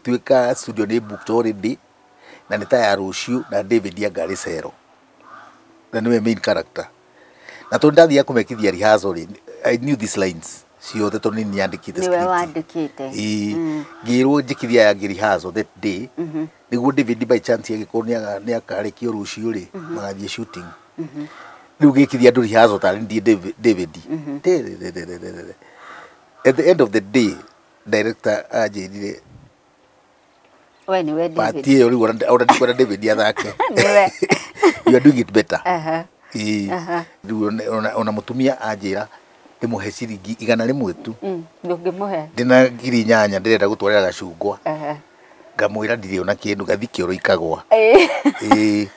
Gũgĩtuĩka studio nĩ booked already na nĩ ta ya rũciũ na David anga arĩ cero na nĩwe main character. Na tondũ ndathiaga kũmekithia rehearsal rĩ, I knew these lines ciothe tondũ nĩ nyandĩkĩte Nĩwe script. wandĩkĩte. Ĩĩ, ngĩrwo njĩkithia aya angĩ rehearsal that day nĩguo David by chance angĩkorwo nĩ akarĩkio rũciũ rĩ, magathiĩ shooting. Rĩu ngĩkithia andũ rehearsal tarĩ ndiĩ David. Tererererere. At the end of the day director anjĩrire We nĩwe part David. ĩyo rĩu ona ndikwenda David athake. Nĩwe. You are doing it better. Ĩĩ. Rĩu ona mũtumia anjĩra ndĩmũhe ciringi 100 tu. Ndũngĩmũhe. Ndĩna 8,000 ndĩrenda gũtwarĩra gacungwa. Ngamwĩra ndirĩ ona kĩndũ, ngathi kĩoro ikagwa. Ĩĩ.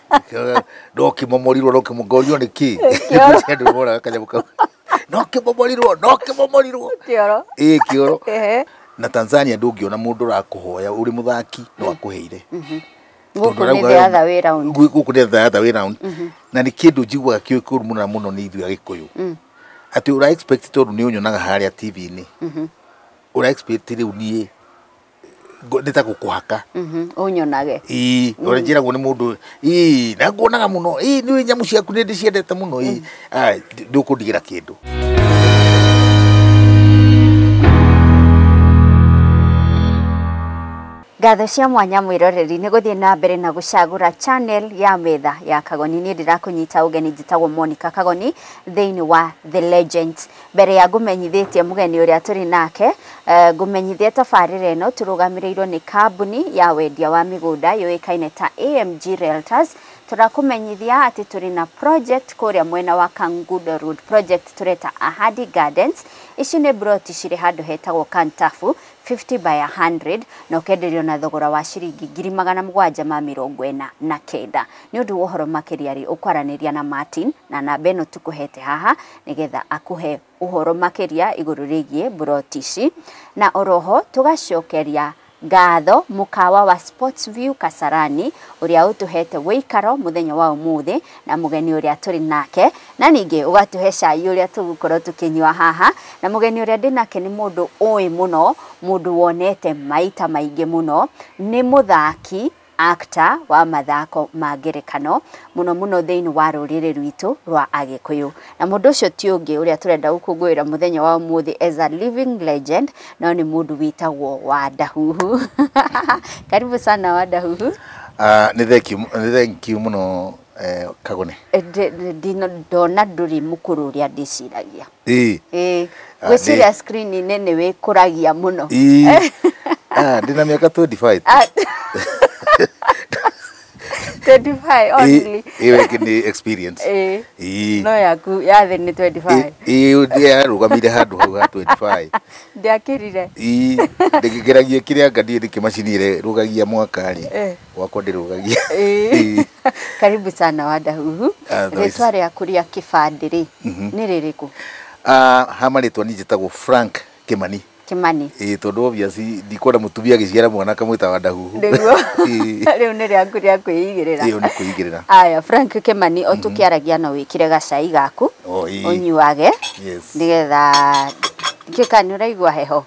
No kĩmomorirwo, no kĩmongorio nĩ kĩ? Kĩoro. Andũ moraga kanyamũ kau. No kĩmomorirwo, no kĩmomorirwo. Kĩoro. Ĩĩ, kĩoro. Na Tanzania ndũngĩona mũndũ ũrakũhoya ũrĩ mũthaki no akũheire. Gũkũ nĩ the other way round. Gũkũ nĩ the other way round. Na nĩ kĩndũ njiguaga kĩ kĩũru mũno mũno nĩ ithuĩ Agĩkũyũ. Atĩ ũra expect tondũ nĩ ũnyonaga harĩa TV-inĩ. Ũra expect rĩu niĩ nĩ ta gũkũhaka. Ũnyonage. Ĩĩ, ũrĩa njĩragwo nĩ mũndũ, ĩĩ, na nguonaga mũno, ĩĩ, nĩ nyamũ ciaku nĩ ndĩciendete mũno, ĩĩ. Aya, ndũkũndigĩra kĩndũ. Ngatho cia mwanya mwĩroreri nĩ gũthiĩ na mbere na gũcagũra channel ya metha ya Kagoni. Niĩ ndĩrakũnyita ũgeni, njĩtagwo Monica Kagoni thĩinĩ wa The Legends. Mbere ya ngũmenyithĩtie mũgeni ũrĩa tũrĩ nake, ngũmenyithie tabarĩra ĩno tũrũgamĩrĩirwo nĩ kambuni ya wendia wa mĩgũnda yũĩkaine ta AMG Realtors. Tũrakũmenyithia atĩ tũrĩ na project kũrĩa mwena wa Kangundo Road, project tũreta Ahadi Gardens. Ici nĩ broti cirĩ handũ hetagwo Kantafu 50 by 100 na ũkenderio na thogora wa ciringi 749. Nĩ ũndũ wa ũhoro makĩria rĩ, ũkwaranĩria na Martin na namba ĩno tũkũhete haha nĩgetha akũhe ũhoro makĩria igũrũ rĩgiĩ broti ici. Na oroho tũgacokeria ngatho mũkawa wa Sports View Kasarani ũrĩa ũtũhete wĩikaro mũthenya wa ũmũthĩ na mũgeni ũrĩa tũrĩ nake, na ningĩ ũgatũhe cai ũrĩa tũgũkorwo tũkĩnyua haha. Na mũgeni ũrĩa ndĩ nake nĩ mũndũ ũĩ mũno, mũndũ wonete maita maingĩ mũno, nĩ mũthaki actor wa mathako ma ngerekano mũno mũno thĩinĩ wa rũrĩrĩ rwitũ rwa Agĩkũyũ. Na mũndũ ũcio ti ũngĩ ũrĩa tũrenda gũkũngũĩra mũthenya wa ũmũthĩ as a living legend, no nĩ mũndũ wĩtagwo Wandahuhu. Karibu sana Wandahuhu. Nĩ thank you, nĩ thank you mũno, Kagoni. Ndona ndũrĩ mũkũrũ ũrĩa ndĩciragia. Ĩĩ. Ĩĩ. Ngwĩciria screen-inĩ nĩ wĩkũragia mũno. Ĩĩ. Ndĩna mĩaka 25. 25 only. Ĩĩ, ĩĩ, nĩ experience. Ĩĩ. Ĩĩ. No yaku ya thĩ nĩ 25. Ĩĩ, ndĩarũgamire handũ hau ha 25. Ndĩakĩrire. Ĩĩ, ndĩkĩgeragie kĩrĩa anga niĩ nĩkĩ macini ĩrĩa ĩrũgagia mwaka rĩ. Gwakwa ndĩrũgagia. Ĩĩ. Karibu sana Wandahuhu. Thaa ici. Rĩtwa rĩaku rĩa kĩbandĩ rĩ, nĩ rĩrĩkũ? Ha marĩtwa niĩ njĩtagwo Frank Kimani. Kimani. Ĩĩ, tondũ obviously ndikwenda mũtumia agĩciara mwana akamwĩta Wandahuhu. Nĩguo. Ĩĩ. Rĩu nĩ rĩaku rĩa kwĩigĩrĩra. Ĩyo nĩ kwĩigĩrĩra. Aya, Frank Kimani, o tũkĩaragia no wĩkĩre gacai gaku. Oh, ĩĩ. Ũnyuage. Yes. Nĩgetha kĩka nĩ ũraigua heho?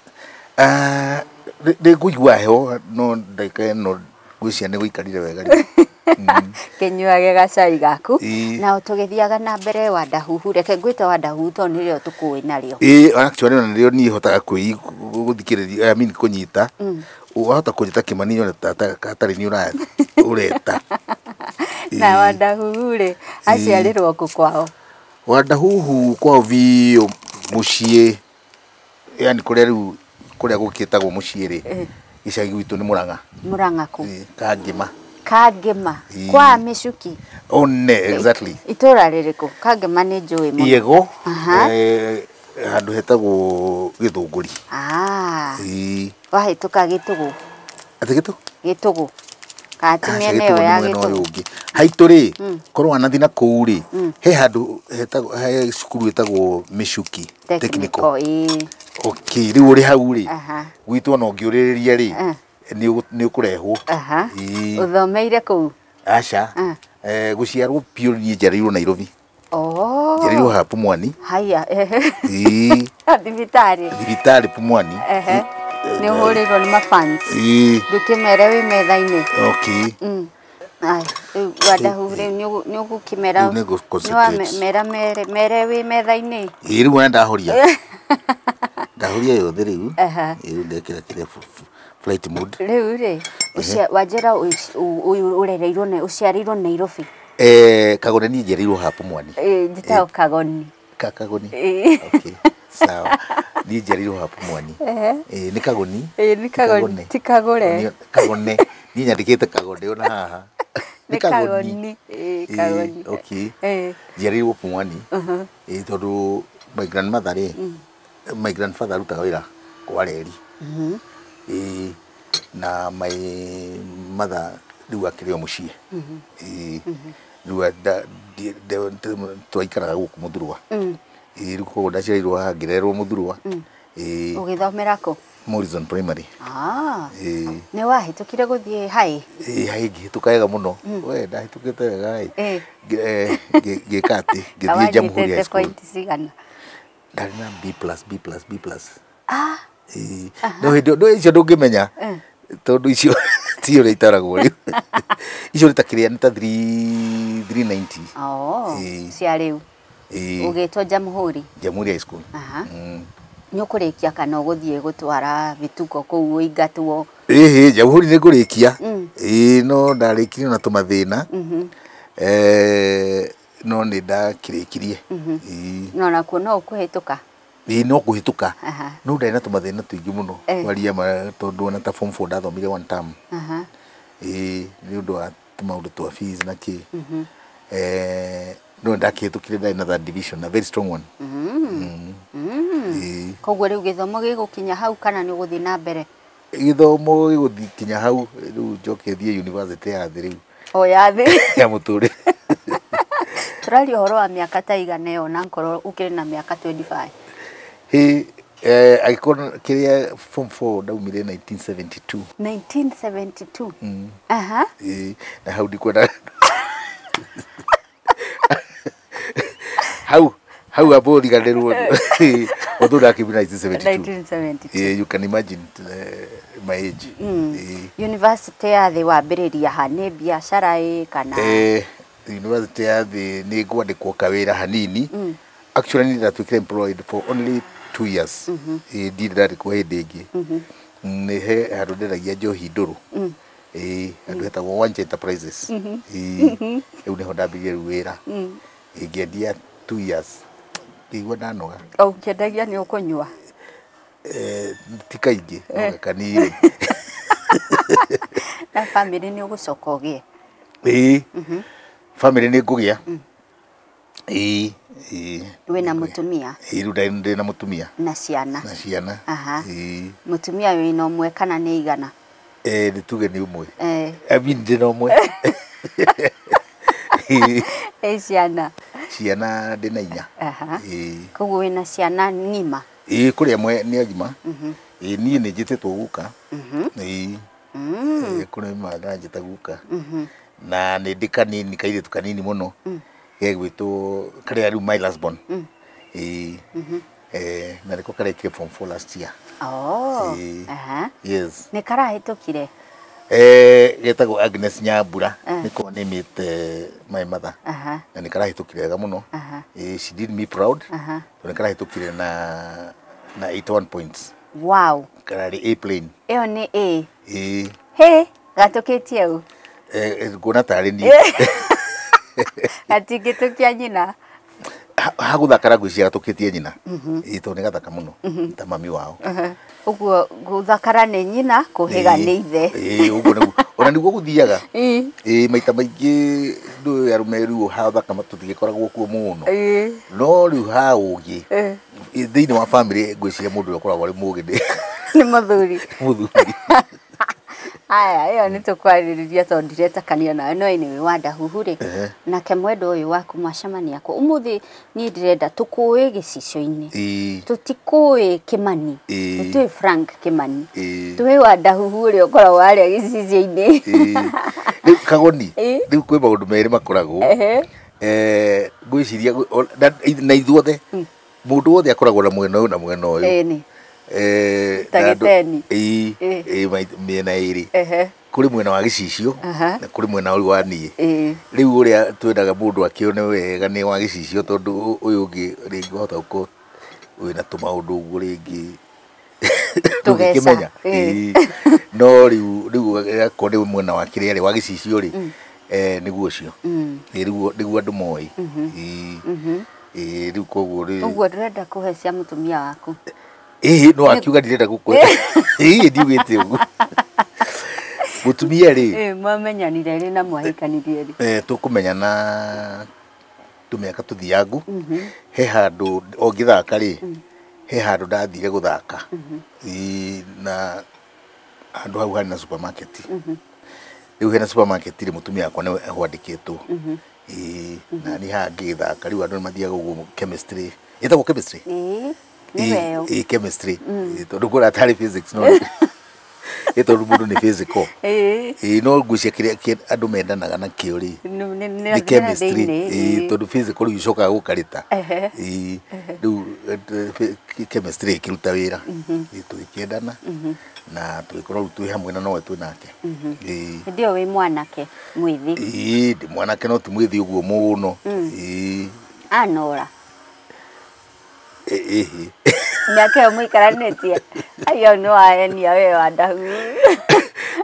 Nĩ ngũigua heho no ndagĩka ĩno ngwĩciria nĩ gũikarire wega rĩu. Kĩnyuage gacai gaku. Ĩĩ. Na tũgĩthiaga na mbere Wandahuhu, reke ngwĩte Wandahuhu tondũ nĩrĩo tũkũĩ narĩo. Ĩĩ, actually ona nĩrĩo niĩ hotaga gũthikĩrĩria, I mean kũnyita. Wahota kũnyita Kimani nyone ta hatarĩ nĩ ũreta. Na Wandahuhu rĩ, aciarĩrwo kũ kwao? Wandahuhu kwao biũ mũciĩ, yani kũrĩa rĩu kũrĩa gũkĩtagwo mũciĩ rĩ, gĩcagi gwitũ nĩ Mũrang'a. Mũrang'a kũ? Ĩĩ, Kangĩma. Kangĩma. Ĩĩ. Kwa Mĩcuki? Oh, ne, exactly. Itũra rĩrĩkũ? Kangĩma nĩ njũĩ mũno. Iego, handũ hetagwo Gĩthũngũri. Ĩĩ. Wahĩtũka Gĩtũgũ? Atĩ Gĩtũ? Gĩtũgũ. Kana ti Aca, mĩena Gĩtũgũ ĩyo nĩ ya mwena ũyũ Gĩtũgũ? ũngĩ. Haitũ rĩ, korwo wanathi na kũu rĩ, he handũ hetagwo, he cukuru ĩtagwo Mĩcuki Technical, Technical. ĩĩ. Okay, rĩu ũrĩ hau rĩ, gwitũ ona ũngĩũrĩrĩria rĩ, nĩ ũkũrehwo. Ĩĩ. Ũthomeire kũu? Aca. Gũciarwo biũ niĩ njiarĩirwo Nairobi. Oh. Njiarĩirwo haha Pumwani. Haya. Ĩĩ. Thibitarĩ. Thibitarĩ Pumwani. Nĩ ũhũrĩirwo nĩ mafans. Ĩĩ. Ndũkĩmere wĩ metha-inĩ. Okay. Aya, rĩu Wandahu rĩu nĩ ũgũkĩmera. Rĩu nĩ ngũ-concentrate. Nĩ wamera mere wĩ metha-inĩ. Ĩĩ rĩu wona ndahoria. Ndahoria yothe rĩu. Aha. Ĩĩ rĩu ndekĩra kĩrĩa flight mode. Rĩu rĩ, wanjĩra ũrereirwo na ũciarĩirwo Nairobi. Kagone niĩ njiarĩirwo haha Pumwani. Ĩĩ, njĩtagwo Kagoni. Kagoni. Ĩĩ. Okay. Sawa. Niĩ njiarĩirwo haha Pumwani. Ĩĩ nĩ Kagoni. Ĩĩ nĩ Kagoni, ti Kagũre. Kagone. Niĩ nyandĩkĩte Kagone ona haha. Nĩ Kagoni. Ĩĩ Kagoni. Okay. Ĩĩ. Njiarĩirwo Pumwani. Ĩĩ tondũ my grandmother rĩ, my grandfather arutaga wĩra kwa reri. Ĩĩ na my mother rĩu akĩrĩ o mũciĩ. Ĩĩ rĩu twaikaraga gũkũ Mũthurwa. Ĩĩ rĩu koguo ndaciarĩirwo haha ngĩrererwo Mũthurwa. Ĩĩ Ũgĩthomera kũ? Morrison Primary. Ah. Ĩĩ. Nĩ wahĩtũkire gũthiĩ high? Ĩĩ high ngĩhĩtũka wega mũno. We ndahĩtũkĩte wega ĩ. Ngĩka atĩ ngĩthiĩ Jamhuri High School. Point cigana? Ndarĩ na B plus B plus B plus. Ah. Ĩĩ. No hĩndĩ no icio ndũngĩmenya. Tondũ icio ti ũrĩa itaragwo rĩu. Icio nĩ ta kĩrĩa nĩ ta 390. Oh. Ĩĩ. Cia rĩu. Ĩĩ. Ũgĩtwo Jamhuri. Jamhuri High School. Aha. Nĩ ũkũrĩkia kana ũgũthiĩ gũtwara vituko kũu ũingatwo? Ĩhĩ, Jamhuri nĩ ngũrĩkia. Ĩĩ no ndarĩkirie na tũmathĩna. No nĩ ndakĩrĩkirie. Ĩĩ. No nakuo no ũkũhĩtũka? Ĩĩ no kũhĩtũka. Aha. No ndarĩ na tũmathĩna tũingĩ mũno. Kwaria ma tondũ ona ta form 4 ndathomire one term. Aha. Ĩĩ nĩ ũndũ wa tũmaũndũ twa fees na kĩ. No ndakĩhĩtũkire ndarĩ na third division, a very strong one. Ĩĩ. Koguo rĩu gĩthomo gĩgũkinya hau kana nĩ ũgũthiĩ na mbere? Gĩthomo gĩgũthiĩ kinya hau rĩu njoke thiĩ university ya thĩ rĩu. O ya thĩ. Ya mũtũrĩre. Tũraria ũhoro wa mĩaka ta igana ĩyo na ngorwo ũkĩrĩ na mĩaka 25. Hĩ, angĩkorwo kĩrĩa form 4 ndaumire 1972. 1972. Aha. Ĩĩ, na hau ndikwenda. Hau hau amba ũriganĩrwo. Although ndakiumire 1972. 1972. Yeah, you can imagine my age. University ya thĩ wambĩrĩria ha? Nĩ biacara ĩ kana? University ya thĩ nĩ ngwandĩkwo kawĩra hanini. Actually nĩ ndatuĩkire employed for only 2 years. Ĩĩ ndirĩ ndandĩkwo hĩndĩ ĩngĩ. Nĩ he handũ ndendagia njohi ndũrũ. Ĩĩ handũ hetagwo Wanja Enterprises. Ĩĩ rĩu nĩho ndambirie rĩu wĩra. Ĩĩ ngĩendia 2 years. Ngĩigua ndanoga. O ũkĩendagia nĩ ũkũnyua? Ti kaingĩ, no kanini. Na family nĩ ũgũcoka ũgĩe? Ĩĩ. Family nĩ ngũgĩa. Ĩĩ, ĩĩ. Wĩna mũtumia? Ĩĩ, rĩu ndĩ na mũtumia. Na ciana? Na ciana. Aha. Ĩĩ. Mũtumia wĩna ũmwe kana nĩ igana? Nĩ tuge nĩ ũmwe. I mean ndĩ na ũmwe. Ĩ ciana? Ciana ndĩ na inya. Aha. Ĩĩ. Koguo wĩna ciana ng'ima? Ĩĩ, kũrĩ amwe nĩ agima. Ĩĩ, niĩ nĩ njĩtĩtwo guka. Ĩĩ. Ĩĩ, kũrĩ maranjĩta guka. Na nĩ ndĩ kanini, kairĩtu kanini mũno. Gegwĩtwo karĩa rĩu my last born. Ĩĩ. Na nĩko karekire form 4 last year. Oh. Ĩĩ. Aha. Yes. Nĩ karahĩtũkire? Getagwo Agnes Nyambura. Nĩko nĩmĩte my mother. Aha. Na nĩ karahĩtũkire wega mũno. Aha. She did me proud. Aha. Tondũ nĩ karahĩtũkire na 81 points. Wow. Kararĩ A plane. Ĩyo nĩ A. Ĩĩ. Hĩ, gatũkĩtie ũ? Nguona tarĩ niĩ. Gatingĩtũkia nyina. Hagũthakara ngwĩciria gatũkĩtie nyina. Ĩĩ, tondũ nĩ gathaka mũno ta mami wao. Ũguo gũthakara nĩ nyina, kũhĩga nĩ ithe. Ĩĩ, ũguo nĩguo. Ona nĩguo gũthiaga. Ĩĩ. Ĩĩ, maita maingĩ ndũĩ arũme rĩu hathaka tũtigĩkoragwo kuo mũno. Ĩĩ. No rĩu ha ũgĩ. Thĩinĩ wa family ngwĩciria mũndũ ũrĩa ũkoragwo arĩ mũgĩ nĩ mũthuri. Mũthuri. Aya, ĩyo nĩ tũkwarĩrĩria tondũ ndiretakania nawe no anyway Wandahuhu rĩ. Nake mwendwa ũyũ waku mwacemania kũ? Ũmũthĩ niĩ ndĩrenda tũkũĩ gĩcicio-inĩ. Tũtikũĩ Kimani. Tũtiũĩ Frank Kimani. Tũĩ Wandahuhu ũrĩa ũkoragwo harĩa gĩcicio-inĩ. Rĩu Kagoni, rĩu kwĩ maũndũ merĩ makoragwo. Ngwĩciria na ithuothe mũndũ wothe akoragwo na mwena ũyũ na mwena ũyũ. Ĩni. Ta gĩteni. Ĩĩ. Ĩĩ. Ĩĩ, mĩena ĩrĩ. Ehe. Kũrĩ mwena wa gĩcicio Aha. na kũrĩ mwena ũyũ wa niĩ. Ĩĩ. Rĩu ũrĩa twendaga mũndũ akĩone wega nĩ wa gĩcicio tondũ ũyũ ũngĩ rĩngĩ wahota gũkorwo wĩna tũmaũndũ ũguo rĩngĩ Tũgeca. ndũngĩkĩmenya. Ĩĩ. Ĩĩ. No rĩu akorwo nĩ mwena wa kĩrĩa rĩ wa gĩcicio rĩ, nĩguo ũcio. Ĩĩ, nĩguo andũ moĩ. Ĩĩ. Ĩĩ, rĩu koguo rĩ Ũguo ndũrenda kũhe cia mũtumia waku. Ĩĩ, no akiuga ndirenda gũkũhe. Ĩĩ, ndiugĩte ũguo. Mũtumia rĩ, Ĩĩ, mwamenyanire rĩ na mwahikanirie rĩ? Tũkũmenyana tũmĩaka tũthiangu. He handũ o ngĩthaka rĩ, he handũ ndathire gũthaka. Ĩĩ, na handũ hau harĩ na supermarket. Rĩu hena supermarket rĩ, mũtumia wakwa nĩwe ahwandĩkĩtwo. Ĩĩ, na niĩ haha ngĩgĩthaka rĩu andũ nĩ mathiaga ũguo chemistry. Ĩtagwo chemistry? Ĩĩ, nĩwe ĩyo. Ĩĩ, chemistry. Ĩĩ, tondũ kũrĩa tarĩ physics no. Ĩĩ, tondũ mũndũ nĩ physical. Ĩĩ. Ĩĩ, no ngwĩciria kĩrĩa andũ mendanaga nakĩo rĩ, Nĩ nĩ chemistry. thĩinĩ, Ĩĩ, ĩĩ. tondũ physical rĩu icokaga gũkarĩta. Ehe. Ĩĩ, rĩu chemistry ĩkĩruta wĩra. Ĩĩ, tũgĩkĩendana na tũgĩkorwo rĩu twĩ hamwe na nowe twĩ nake. Ĩĩ. Hĩndĩ ĩyo wĩ mwanake mwĩthĩ. Ĩĩ, ndĩ mwanake no ti mwĩthĩ ũguo mũno. Ĩĩ. Anora. Ĩhĩ. Mĩaka ĩyo mũikaranĩtie. Ayo nĩ waenia we wa Ndahu.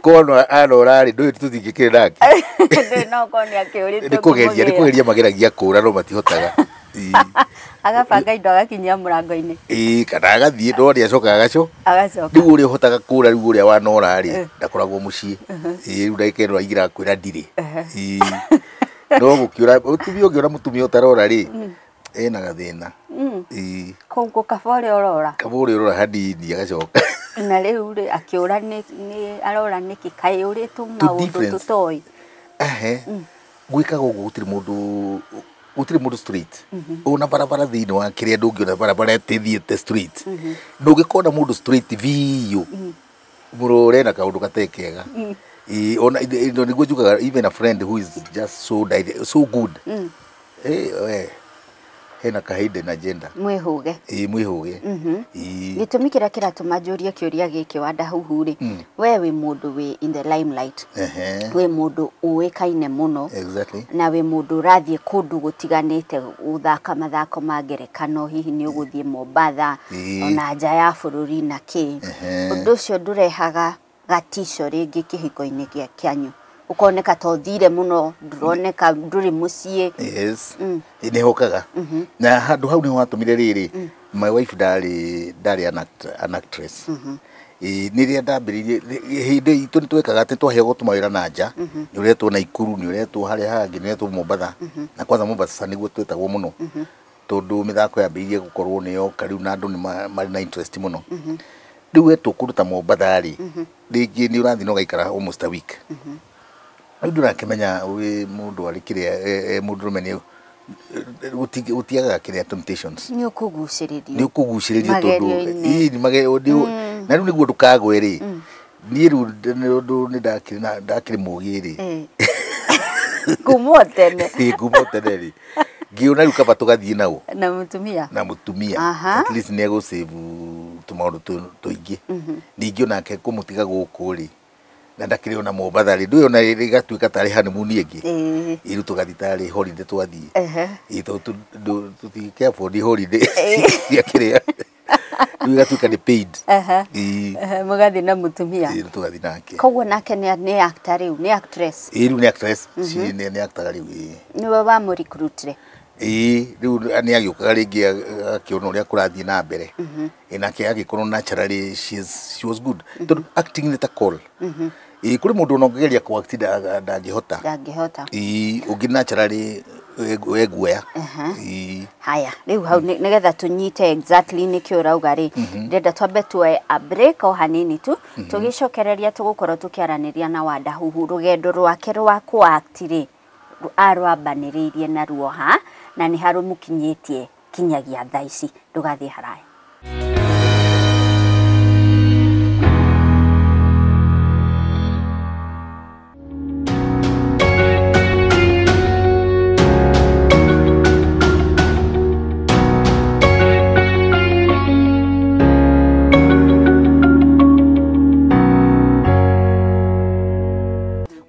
Kono anora rĩ, ndũĩ tũtingĩkĩrĩ nake. Ndũĩ no korwo nĩ akĩũrĩte Nĩ kũgeria, nĩ kũgeria mageragia kũra no matihotaga. Ĩĩ. Agabanga indo agakinyia mũrango-inĩ. Ĩĩ, kana agathiĩ no nĩ acokaga agaco. Agacoka. Rĩu ũrĩa ũhotaga kũra rĩu ũrĩa wanora rĩ, ndakoragwo mũciĩ. Ĩĩ, rĩu ndagĩka ĩno aingĩra akwĩra ndirĩ. Ĩĩ. No gũkĩũra, mũtumia ũngĩona mũtumia ũtarora rĩ, ena gathĩna. Ĩĩ. Koguo kaba ũrĩa ũrora. Kaba ũrĩa ũrora hanini agacoka. Na rĩu rĩ, akĩũra nĩ arora nĩkĩ kaĩ ũrĩtũ maũndũ tũtoĩ. Ehe. Gwĩkaga ũguo gũtirĩ mũndũ straight. Ona barabara thĩinĩ wa kĩrĩa ndũngĩona barabara ĩthiĩte straight. Ndũngĩkona mũndũ straight biũ. Mũrore na kaũndũ gatarĩ kega. Ĩĩ, ona nĩguo njugaga even a friend who is just so direct, so good. We hena ka hidden agenda. Mwĩhũge. Ĩĩ, mwĩhũge. Ĩĩ. Gĩtũmi kĩrĩa kĩratũma njũrie kĩũria gĩkĩ wa Ndahuhu rĩ, we wĩ mũndũ wĩ in the limelight. Wĩ mũndũ ũĩkaine mũno. Exactly. Na wĩ mũndũ ũrathiĩ kũndũ gũtiganĩte gũthaka mathako ma ngerekano, hihi nĩ ũgũthiĩ Mombatha, ona nja ya bũrũri na kĩ. Ũndũ ũcio ndũrehaga gatico rĩngĩ kĩhiko-inĩ kĩanyu. Ũkoneka ta ũthire mũno, ndũroneka ndũrĩ mũciĩ. Yes. Nĩ hokaga. Na handũ hau nĩho hatũmire rĩrĩ, my wife ndarĩ an actress. Nĩ rĩrĩa ndambĩrĩirie, hĩndĩ itũ nĩ twekaga atĩ twaheagwo tũmawĩra na nja, nĩ ũretwo Naikuru, nĩ ũretwo harĩa hangĩ, nĩ ũretwo Mombatha. Na kwanza Mombatha nĩguo twetagwo mũno. Tondũ mĩthako yambĩrĩirie gũkorwo nĩ yoka rĩu na andũ nĩ marĩ na interest mũno. Rĩu wetwo kũndũ ta Mombatha rĩ, rĩngĩ nĩ ũrathiĩ na ũgaikara almost a week. Rĩu ndũrakĩmenya wĩ mũndũ arĩ kĩrĩa, mũndũrũme nĩ gũtiagaga kĩrĩa temptations. Nĩ ũkũgucĩrĩrio. Nĩ ũkũgucĩrĩrio tondũ Magerio-inĩ. ĩĩ, nĩ magerio, na rĩu nĩguo ndũkagwe rĩ. Niĩ rĩu ũndũ nĩ ndakĩrĩ mũgĩ rĩ. Kuma o tene. Ĩĩ, kuma o tene rĩ. Ngĩona rĩu kaba tũgathiĩ nao. Na mũtumia. Na mũtumia. At least nĩ egũsave tũmaũndũ tũingĩ. Ningĩ onake kũmũtiga gũkũ rĩ, na ndakĩrĩ ona Mombatha rĩ, ndũĩ ona ĩgatuĩka tarĩ honeymoon ĩngĩ. Ĩĩ, rĩu tũgathiĩ tarĩ holiday twathiĩ. Ĩĩ, tondũ tũtingĩ afford holiday cia kĩrĩa. Rĩu ĩgatuĩka nĩ paid. Ĩĩ. Mũgathiĩ na mũtumia. Ĩĩ, rĩu tũgathiĩ nake. Koguo nake nĩ actor rĩu, nĩ actress. Ĩĩ, rĩu nĩ actress. Nĩ actor rĩu, ĩĩ. Nĩwe wamũrecruitire? Ĩĩ, rĩu nĩ agĩũkaga rĩngĩ akĩona ũrĩa kũrathiĩ na mbere. Ĩĩ, nake agĩkorwo naturally she was good. Tondũ acting nĩ ta call. Ĩĩ, kũrĩ mũndũ ona ũngĩgeria kũ act ndangĩhota. Ndangĩhota. Ĩĩ, ũngĩ naturally we guoya. Ĩĩ. Haya, rĩu hau nĩgetha tũnyite exactly nĩkĩ ũrauga rĩ, ndĩrenda twambe tuoe a break o hanini tu, tũgĩcokereria tũgũkorwo tũkĩaranĩria na Wandahuhu rũgendo rwake rwa kũ act rĩ, arwambanĩrĩirie naruo ha, na nĩ harũmũkinyĩtie kinyagia thaa ici. Ndũgathiĩ haraya.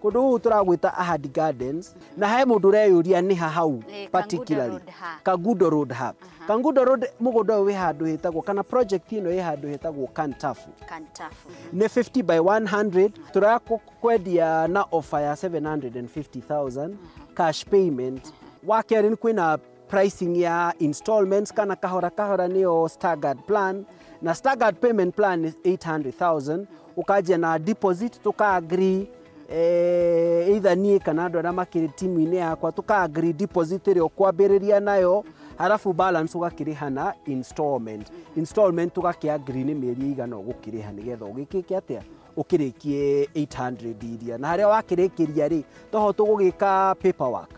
Kũndũ gũkũ tũragwĩta Ahadi Gardens na he mũndũ ũreyũria nĩ ha hau particularly Kangundo Road ha. Kangundo Road mũgũnda ũyũ wĩ handũ hetagwo kana project ĩno ĩ handũ hetagwo Kantafu. Kantafu. Nĩ 50 by 100 tũrakwendia na offer ya 750,000 cash payment. Wa kerĩ nĩ kwĩna pricing ya installments kana kahora kahora nĩyo staggered plan na staggered payment plan is 800,000. Ũkanjia na deposit tuka agree either niĩ kana andũ arĩa makĩrĩ timu-inĩ yakwa tuka agree deposit ĩrĩa ũkwambĩrĩria nayo halafu balance ũgakĩrĩha na installment. Installment tũgakĩ agree nĩ mĩeri ĩigana ũgũkĩrĩha nĩgetha ũgĩkĩke atĩa ũkĩrĩkie 800 iria na harĩa wakĩrĩkĩria rĩ toho tũgũgĩka paperwork.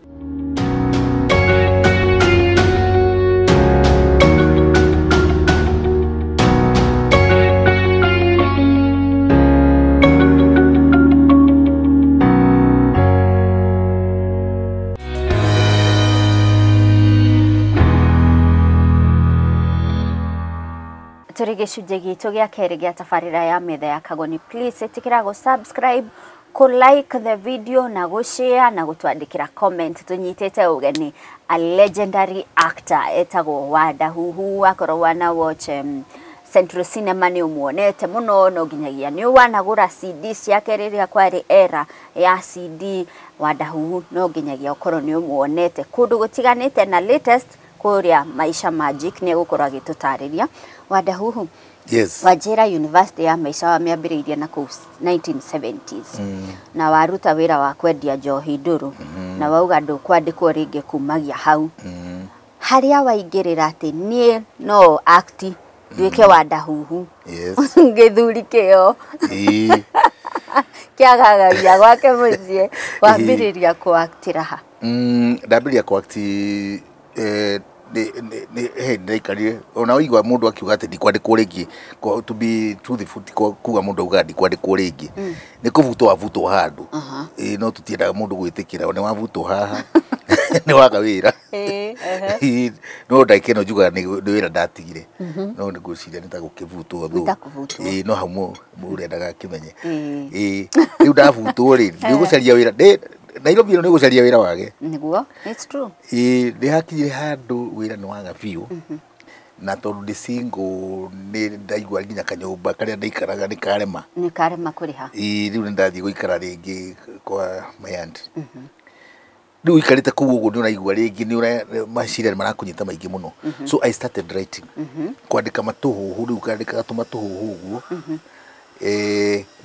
Tũrĩ gĩcunjĩ gitũ gĩa kerĩ gĩa tabarĩra ya metha ya Kagoni. Please ĩtĩkĩra gũ subscribe, kũ like the video na gũ share na gũtwandĩkĩra comment. Tũnyitĩte ũgeni a legendary actor etagwo Wandahuhu. Akorwo wana watch Central Cinema nĩ ũmuonete mũno, no nginyagia nĩ wanagũra CD ciake rĩrĩa kwarĩ era ya CD. Wandahuhu no nginyagia ũkorwo nĩ ũmuonete kũndũ gũtiganĩte na latest kũrĩa Maisha Magic nĩ egũkorwo agĩtũtarĩria. Wandahuhu, Yes. Wanjĩra University ya Maisha wamĩambĩrĩirie na kũu 1970s na waruta wĩra wa kwendia njohi ndũrũ na wauga ndũkwandĩkwo rĩngĩ kumagia hau. Harĩa waingĩrĩra atĩ niĩ no act nduĩke Wandahuhu. Yes. Gĩthuri kĩo kĩagagagia gwake mũciĩ wambĩrĩria kũaktĩra ha? Ndambĩrĩria kũakti ndaikarire ona waigua mũndũ akiuga atĩ ndikwandĩkwo rĩngĩ, to be truthful ti kuga mũndũ augaga ndikwandĩkwo rĩngĩ, nĩ kũbutwo wabutwo handũ. No tũtiendaga mũndũ gwĩtĩkĩra nĩ wabutwo haha nĩ waga wĩra. No ndagĩka ĩno njugaga nĩ wĩra ndatigire, no nĩ ngwĩciria nĩ ta gũkĩbutwo thũ. No hau mũrendaga akĩmenye. Rĩu ndabutwo rĩ nĩ gũcaria wĩra Nairobi ĩno nĩ gũcaria wĩra wage. Nĩguo, it's true. Nĩ hakinyire handũ wĩra nĩ waga biũ na tondũ ndĩ single nĩ ndaigua nginya kanyũmba karĩa ndaikaraga nĩ karema. Nĩ karema kũrĩha. Rĩu nĩ ndathiĩ gũikara rĩngĩ kwa my aunt. Rĩu ũikarĩte kũu ũguo nĩ ũraigua rĩngĩ nĩ meciria nĩ marakũnyita maingĩ mũno. So I started writing. Kwandĩka matũhũhũ rĩu ngandĩkaga tũmatũhũhũ ũguo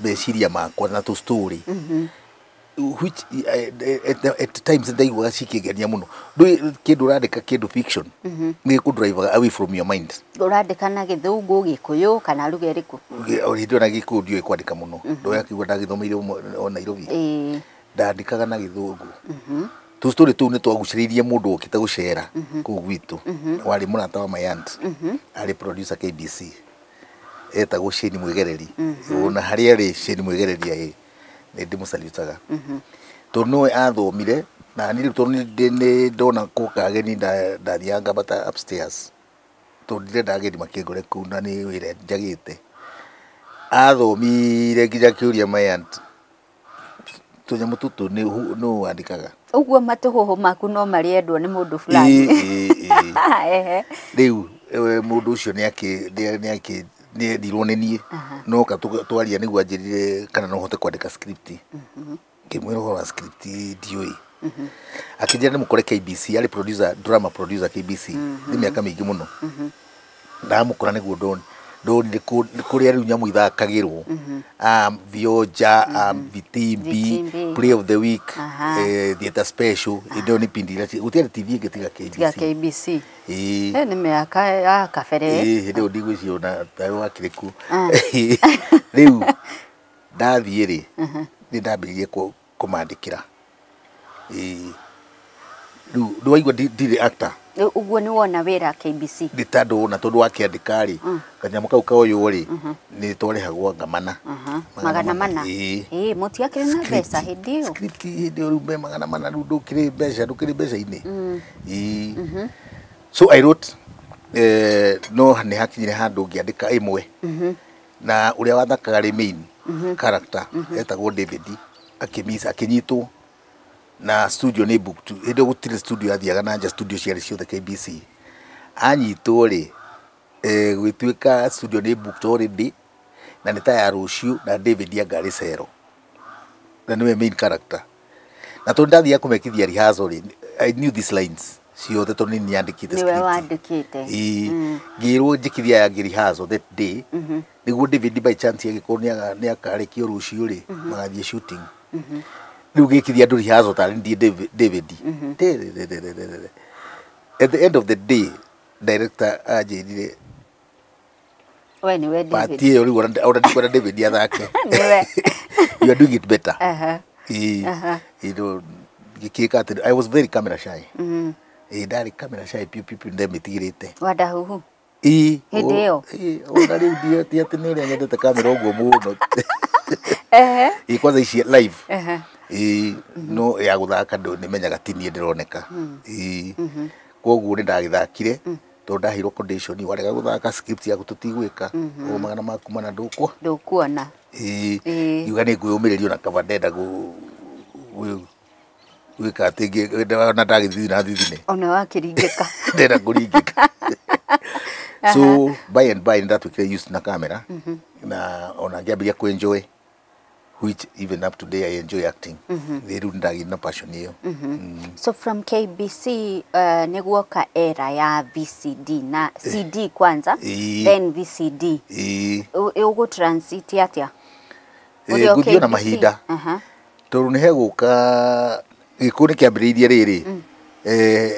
meciria makwa na tũ story. Which at times ndaiguaga cikĩngenia mũno. Ndũĩ kĩndũ ũrandĩka kĩndũ fiction nĩ gĩkũ-drivaga away from your mind. Ũrandĩka na Gĩthũngũ, Gĩkũyũ kana lugha ĩrĩkũ? Hĩndĩ ĩyo na Gĩkũyũ ndiũĩ kwandĩka mũno. Ndoĩ akiuga ndagĩthomeire o Nairobi. Ndandĩkaga na Gĩthũngũ. Tũ story tũu nĩ twagucĩrĩirie mũndũ wokĩte gũcera kũu gwitũ. Warĩ mũrata wa my aunt. Arĩ producer KBC. Etagwo Shane Mwĩgereri. Ona harĩa arĩ Shane Mwĩgereri ĩ nĩ ndĩmũsalutaga. Tondũ nĩwe athomire na niĩ rĩu tondũ nĩ ndona gũka ageni ndathiaga ngambata upstairs tondũ ndirenda ageni makĩngore kũu na nĩ wĩra njagĩte. Athomire nginya akĩũria my aunt tũnyamũ tũtũ nũ wandĩkaga. Ũguo matũhũhũ maku no marĩendwo nĩ mũndũ fulani. Rĩu mũndũ ũcio nĩ endirwo nĩ niĩ no ka twaria nĩguo anjĩrire kana no hote kwandĩka script. Ngĩmwĩra ũhoro wa script ndiũĩ. Akĩnjĩra ndĩmũkore KBC, arĩ producer, drama producer KBC nĩ mĩaka mĩingĩ mũno. Ndamũkora nĩguo ndonire kũrĩa rĩu nyamũ ithakagĩrwo, Vioja, Vitimbi, Play of the Week, Theatre Special, hĩndĩ ĩyo nĩ ipindi iria gũtiarĩ TV ĩngĩ tiga KBC. Tiga KBC. Nĩ mĩaka ya kabere. Hĩndĩ ĩyo ndigwĩciria ona tawe wakĩrĩ kuo. Rĩu ndathiĩ rĩ nĩ ndambĩrĩirie kũmandĩkĩra. Rĩu nĩwaigua ndirĩ actor. Ũguo nĩ wona wĩra KBC? Nĩ tondũ na tondũ wakĩandĩka rĩ kanyamũ kau koywo rĩ nĩ twarĩhagwo ngamana. Magana mana. Mũtiakĩrĩ na mbeca hĩndĩ ĩyo? Script hĩndĩ ĩyo rĩu me magana mana rĩu ndũkĩrĩ mbeca, ndũkĩrĩ mbeca-inĩ. So I wrote no nĩ hakinyire handũ ngĩandĩka ĩmwe na ũrĩa wathakaga rĩ main character etagwo David. akĩmiss, akĩnyitwo na studio nĩ booked. Hĩndĩ ĩyo gũtirĩ studio yathiaga na nja, studio ciarĩ ciothe KBC. Anyitwo rĩ, gũgĩtuĩka studio nĩ booked already na nĩ ta ya rũciũ, na David anga arĩ cero na nĩwe main character. Na tondũ ndathiaga kũmekithia rehearsal rĩ, I knew these lines ciothe tondũ nĩ nyandĩkĩte Nĩwe script. wandĩkĩte. Ĩĩ, ngĩrwo njĩkithia aya angĩ rehearsal that day nĩguo David by chance angĩkorwo nĩ akarekio rũciũ rĩ, magathiĩ shooting. Rĩu ngĩkithia andũ rehearsal tarĩ niĩ David. Tererererere. At the end of the day, director anjĩrire, We nĩwe part David. ĩyo rĩu ona ndikwenda David athake. Nĩwe. You are doing it better. Aha. Ĩĩ, you ngĩkĩka atĩ I was very camera shy. Ĩĩ, ndarĩ camera shy piũ piũ piũ, ndemĩtigĩrĩte. Wandahuhu. Ĩĩ. Hĩndĩ ĩyo? Ĩĩ, ona rĩu ti atĩ nĩ ũrĩa nyendete kamera ũguo mũno. Ehe. Ĩĩ, kwanza ici live. Ehe. Ĩĩ, no ya gũthaka nĩmenyaga ti niĩ ndĩroneka. Ĩĩ, koguo nĩ ndagĩthakire tondũ ndaheirwo condition, warega gũthaka script yaku tũtigwĩka, o magana maku mana ndũkwa. Ndũkuona. Ĩĩ, Ĩĩ. ngiuga nĩ ngwĩyũmĩrĩria ona kaba ndenda gwĩka atĩ ona ndagĩthithi na thithine. Ona wakĩringĩka. Ndenda kũringĩka. So by and by nĩndatuĩkire used na camera na ona ngĩambĩrĩria kũ-enjoy, which even up today I enjoy acting. Rĩu nĩndagĩire na passion ĩyo. So from KBC nĩguoka era ya VCD na CD kwanza, Ĩĩ. then VCD. Ĩĩ. Ũgũ transit atĩa? Ũrĩ o Ngũthiĩ na KBC? mahinda. Aha. Tondũ nĩ hegũka gĩkũyũ nĩ kĩambĩrĩirie rĩrĩ,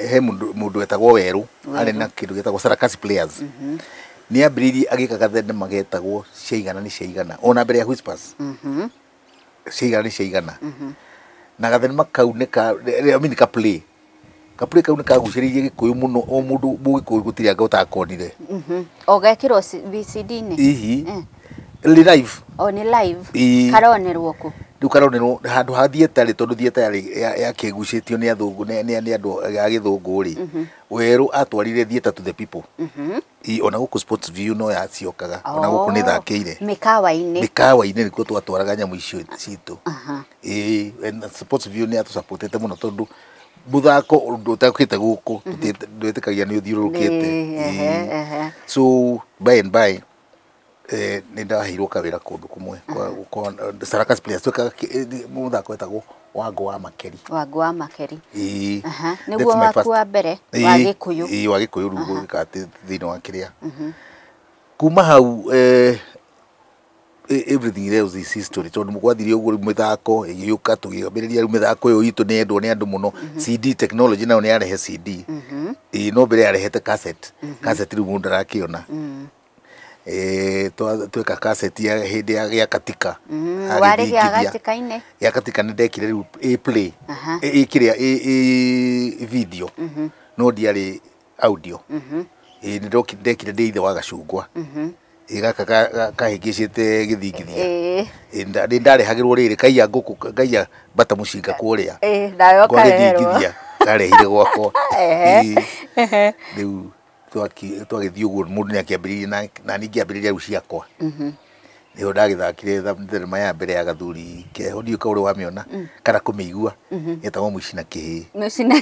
he mũndũ wetagwo Werũ, arĩ na kĩndũ gĩtagwo Sarakasi Players. Nĩ ambĩrĩirie agĩka gathenema getagwo Ciaigana nĩ Ciaigana, ona mbere ya Whispers. Ciaigana nĩ Ciaigana, na gathenema kau nĩ ka, I mean, ka play, ka play kau nĩ kagucĩrĩirie gĩkũyũ mũno, o mũndũ mũgĩkũyũ gũtirĩ anga ũtakonire. O gekĩrwo VCD-inĩ? Ihi rĩ live. O nĩ live? Ĩĩ. Karonerwo kũ? Rĩu karonerwo handũ ha theatre rĩ, tondũ theatre yakĩgucĩtio nĩ athũngũ, nĩ andũ a gĩthũngũ rĩ, Werũ atwarire theatre to the people. Ĩ, ona gũkũ Sports View no yaciokaga, ona gũkũ nĩ thakĩire. Mĩkawa-inĩ. Mĩkawa-inĩ nĩkuo twatwaraga nyamũ icio citũ. Ĩĩ, and Sports View nĩ yatũsupportete mũno tondũ mũthako ũndũ ũtakĩte gũkũ ndwĩtĩkagia nĩ ũthiũrũrũkĩte. Ĩĩ, ehe, ehe. So by and by nĩ ndaheirwo kawĩra kũndũ kũmwe kwa Sarakasi Players, twekaga mũthako wetagwo Wango wa Makeri. Wango wa Makeri. Ĩĩ. Aha. That's Nĩguo my waku first- wa mbere wa Ĩĩ, Gĩkũyũ. ĩĩ, wa Gĩkũyũ rĩu gũgĩka atĩ thĩinĩ wa kĩrĩa kuma hau, everything else is history, tondũ gwathire ũguo rĩu mĩthako ĩgĩũka, tũgĩambĩrĩria rĩu mĩthako ĩyo itũ nĩ yendwo nĩ andũ mũno. CD technology nayo nĩ yarehe CD. Ĩĩ, no mbere yarehete cassette. Cassette rĩu mũndũ arakĩona. Tweka cassette ya hĩndĩ ya katika. Warĩ gĩa Agĩthingithia. gatĩka-inĩ. Ya katika nĩ ndekire rĩu a play, ĩ kĩrĩa ĩ video, no ndiarĩ audio. Ĩ, nĩ ndekire ndĩ ithe wa gacungwa. Ĩ, gaka kahĩngĩcĩte gĩthingithia. Ĩĩ. Ĩ, nĩ ndarehagĩrwo rĩrĩ kaiya ngũkũ, ngaiya mbata mũcinga kũrĩa. Ĩĩ, nawe Kwa ũkareherwo. gĩthingithia karehire gwakwa. Ehe. Ĩ, rĩu twagĩthiĩ ũguo mũndũ nĩ akĩambĩrĩirie na niĩ ngĩambĩrĩria rĩu ciakwa. Nĩho ndagĩthakire thenema ya mbere ya gathuri keho, ndiũĩ ka ũrĩ wamĩona kana kũmĩigua, yetagwo Mũici na Kĩhĩĩ.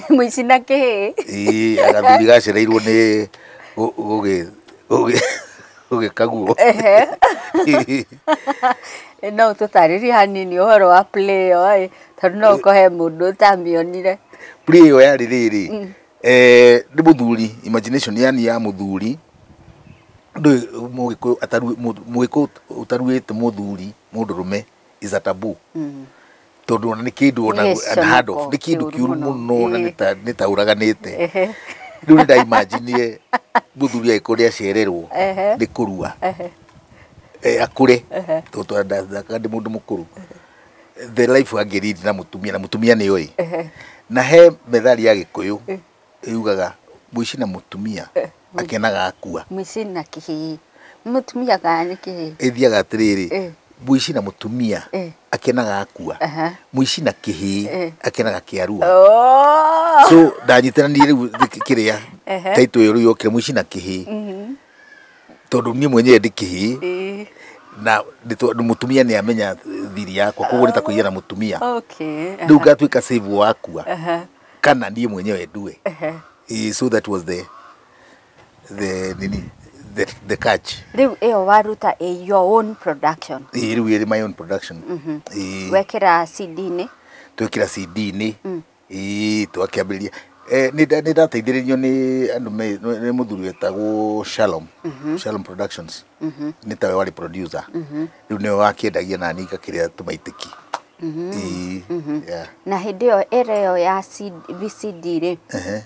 Mũici na Kĩhĩĩ. Ĩĩ, gathuri gacereirwo nĩ gũgĩkaguo. Ehe. No ũtũtarĩrie hanini ũhoro wa play ĩyo ĩ, tondũ no ũkohe mũndũ ũtamĩonire. Play ĩyo yarĩ rĩrĩ, nĩ mũthuri, imagination yani ya mũthuri, ndũĩ mũgĩkũyũ mũgĩkũyũ ũtaruĩte mũthuri mũndũrũme is a taboo, tondũ ona nĩ kĩndũ ona Nĩ unheard of, gĩconoko nĩ kĩndũ kĩũru kĩũru mũno. mũno na nĩ ta ũraganĩte. Rĩu nĩ ndaimaginie mũthuri angĩkorwo nĩ acererwo nĩ kũrua, akũre, tondũ ndathakaga ndĩ mũndũ mũkũrũ, the life angĩlead na mũtumia, na mũtumia nĩ oĩ. Na he methali ya Gĩkũyũ yugaga mũici na mũtumia akenaga akua. Mũici na kĩhĩĩ. Mũtumia kana nĩ kĩhĩĩ? Ĩthiaga atĩrĩrĩ, mũici na mũtumia akenaga akua, mũici na kĩhĩĩ akenaga kĩarua. Oh! So ndanyitĩranirie rĩu kĩrĩa taitũ ĩyo rĩu yokire, mũici na kĩhĩĩ, tondũ niĩ mwenyewe ndĩ kĩhĩĩ. Na mũtumia nĩ amenya thiri yakwa, koguo nĩ ta kũiya na mũtumia. Rĩu ngatuĩka save wakua kana niĩ mwenyewe ndue. So that was the nini, the catch. Rĩu ĩyo waruta ĩ your own production? Ĩĩ, rĩu ĩrĩ my own production. Wekĩra CD-inĩ? Twekĩra CD-inĩ. Ĩĩ, twakĩambĩrĩria. Nĩ ndateithĩrĩirio nĩ andũ nĩ mũthuri wetagwo Shalom, Shalom Productions, nĩ tawe warĩ producer. Rĩu nĩwe wakĩendagia na niĩ ngakĩrĩa tũmaitĩki. Ĩĩ, yeah. Na hĩndĩ ĩyo ĩra ĩyo ya VCD rĩ,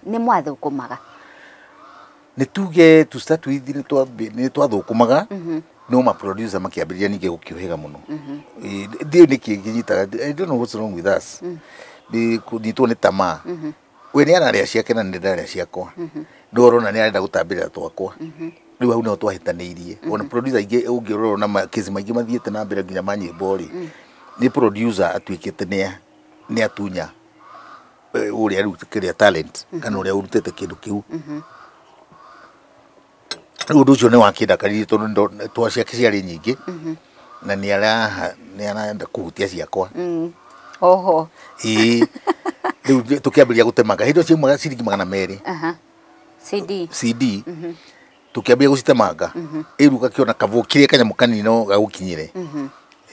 nĩ mwathũkũmaga? Nĩ tuge to start with nĩ twathũkũmaga, no ma producer makĩambĩrĩria ningĩ gũkĩũhĩga mũno. Ndiũĩ nĩkĩ kĩnyitaga. I don't know what's wrong with us, nĩ kũnyitwo nĩ tamaa. We nĩ ararĩa ciake na nĩ ndĩrarĩa ciakwa, no ũrona nĩ arenda gũtambĩrĩra twakwa. Rĩu hau nĩho twahĩtanĩirie. Ona producer aingĩ ũngĩrora na kesi maingĩ mathiĩte na mbere nginya ma nyĩmbo rĩ, nĩ producer atuĩkĩte nĩ atunya ũrĩa rĩu kĩrĩa talent kana ũrĩa ũrutĩte kĩndũ kĩu. Rĩu ũndũ ũcio nĩ wakĩndakaririe, tondũ twa ciake ciarĩ nyingĩ na nĩ arenda kũhutia ciakwa. Oho. Ĩĩ, rĩu tũkĩambĩrĩria gũtemanga. Hĩndĩ ĩyo ciaumaga ciringi 200. CD? CD. Tũkĩambĩrĩria gũcitemanga, ĩru ũgakĩona kabo kĩrĩa kanyamũ kanini no gagũkinyĩre.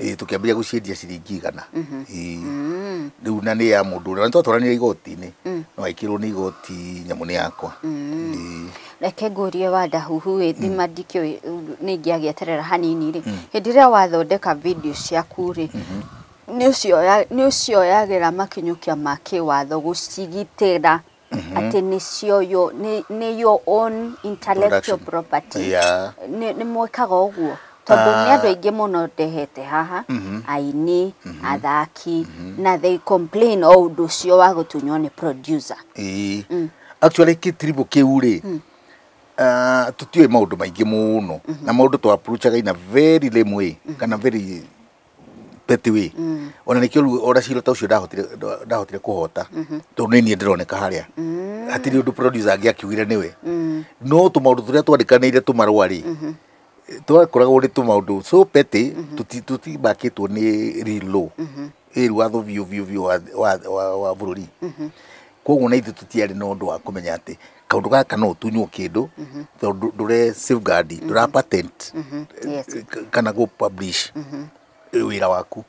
Ĩĩ, tũkĩambĩrĩria gũciendia ciringi 100. Ĩĩ, rĩu na nĩ ya mũndũ ũrĩa twatwaranire igoti-inĩ, no aikĩrwo nĩ igoti nyamũ nĩ yakwa. Ĩĩ. Reke ngũrie Wandahuhu ĩ thima, ndikĩũĩ nĩ ingĩagĩeterera hanini rĩ, hĩndĩ ĩrĩa wathondeka video ciaku rĩ, nĩ ũcioyagĩra makinyũkia ma kĩwatho gũcigitĩra atĩ nĩcio nĩ your own intellectual Production. property? Nĩ mwĩkaga ũguo? Tondũ nĩ andũ aingĩ mũno ndehete haha, aini, athaki, na they complain o ũndũ ũcio wa gũtunywo nĩ producer. Ĩĩ, actually kĩtiribũ kĩu rĩ, tũtiũĩ maũndũ maingĩ mũno, na maũndũ tũ approachaga in a very lame way kana very petty way. Ona nĩkĩo rĩu ona cira ta ũcio ndahotire kũhota, tondũ nĩ niĩ ndĩroneka harĩa, hatirĩ ũndũ producer angĩakiugire nĩwe. No tũmaũndũ tũrĩa twandĩkanĩire tũmarũa rĩ, twakoragwo nĩ tũmaũndũ so petty, tũtimbakĩtwo nĩ real law, ĩru watho biũ biũ biũ wa bũrũri. Koguo na ithuĩ tũtiarĩ na ũndũ wa kũmenya atĩ kaũndũ gaka no ũtunywo kĩndũ, tondũ ndũre safeguard, ndũra patent kana gũ publish wĩra waku.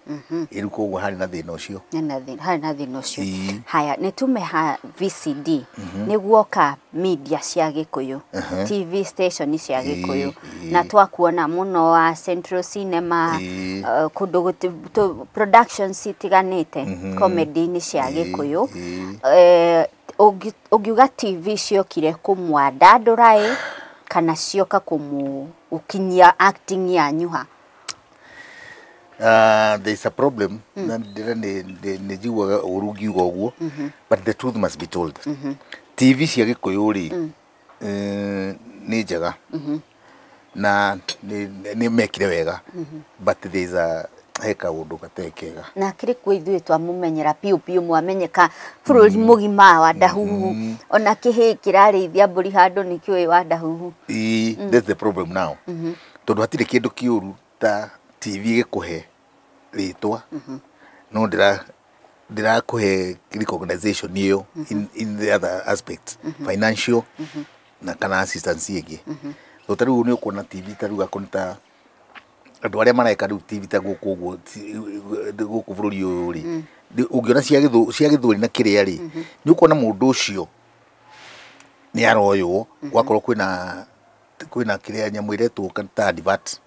Rĩu koguo harĩ na thĩna ũcio. Harĩ na thĩna ũcio. Ĩĩ. Haya, nĩ tume ha VCD, nĩ guoka media cia Gĩkũyũ, TV station cia Gĩkũyũ, na twakuona mũno wa Central Cinema, kũndũ productions itiganĩte, comedy-inĩ cia Gĩkũyũ. Ũngiuga TV ciokire kũmwandandũra ĩ kana cioka kũmũ gũkinyia acting yanyu ha? There is a problem na ndĩra nĩ njiguaga ũru ngiuga ũguo, but the truth must be told. TV cia Gĩkũyũ rĩ, nĩ njega na nĩ mekire wega, but there is a he kaũndũ gatarĩ kega. Na kĩrĩ kuo ithuĩ twamũmenyera piũ piũ, mwamenyeka bũrũri mũgima Wandahuhu, ona kĩhĩ kĩrarĩithia mbũri handũ nĩ kĩũĩ Wandahuhu. Ĩĩ, that's the problem now, tondũ hatirĩ kĩndũ kĩũru ta TV gĩkũhe rĩtwa no ndĩrakũhe recognition ĩyo in the other aspects, financial na kana assistance ĩngĩ. So ta rĩu nĩ ũkuona TV ta rĩu akorwo nĩ ta andũ arĩa mareka rĩu TV ta gũkũ ũguo gũkũ bũrũri ũyũ rĩ, ũngĩona cia gĩthweri na kĩrĩa rĩ, nĩ ũkuona mũndũ ũcio nĩ aroywo, gwakorwo kwĩna kĩrĩa nyamũ ĩretwo ta advert.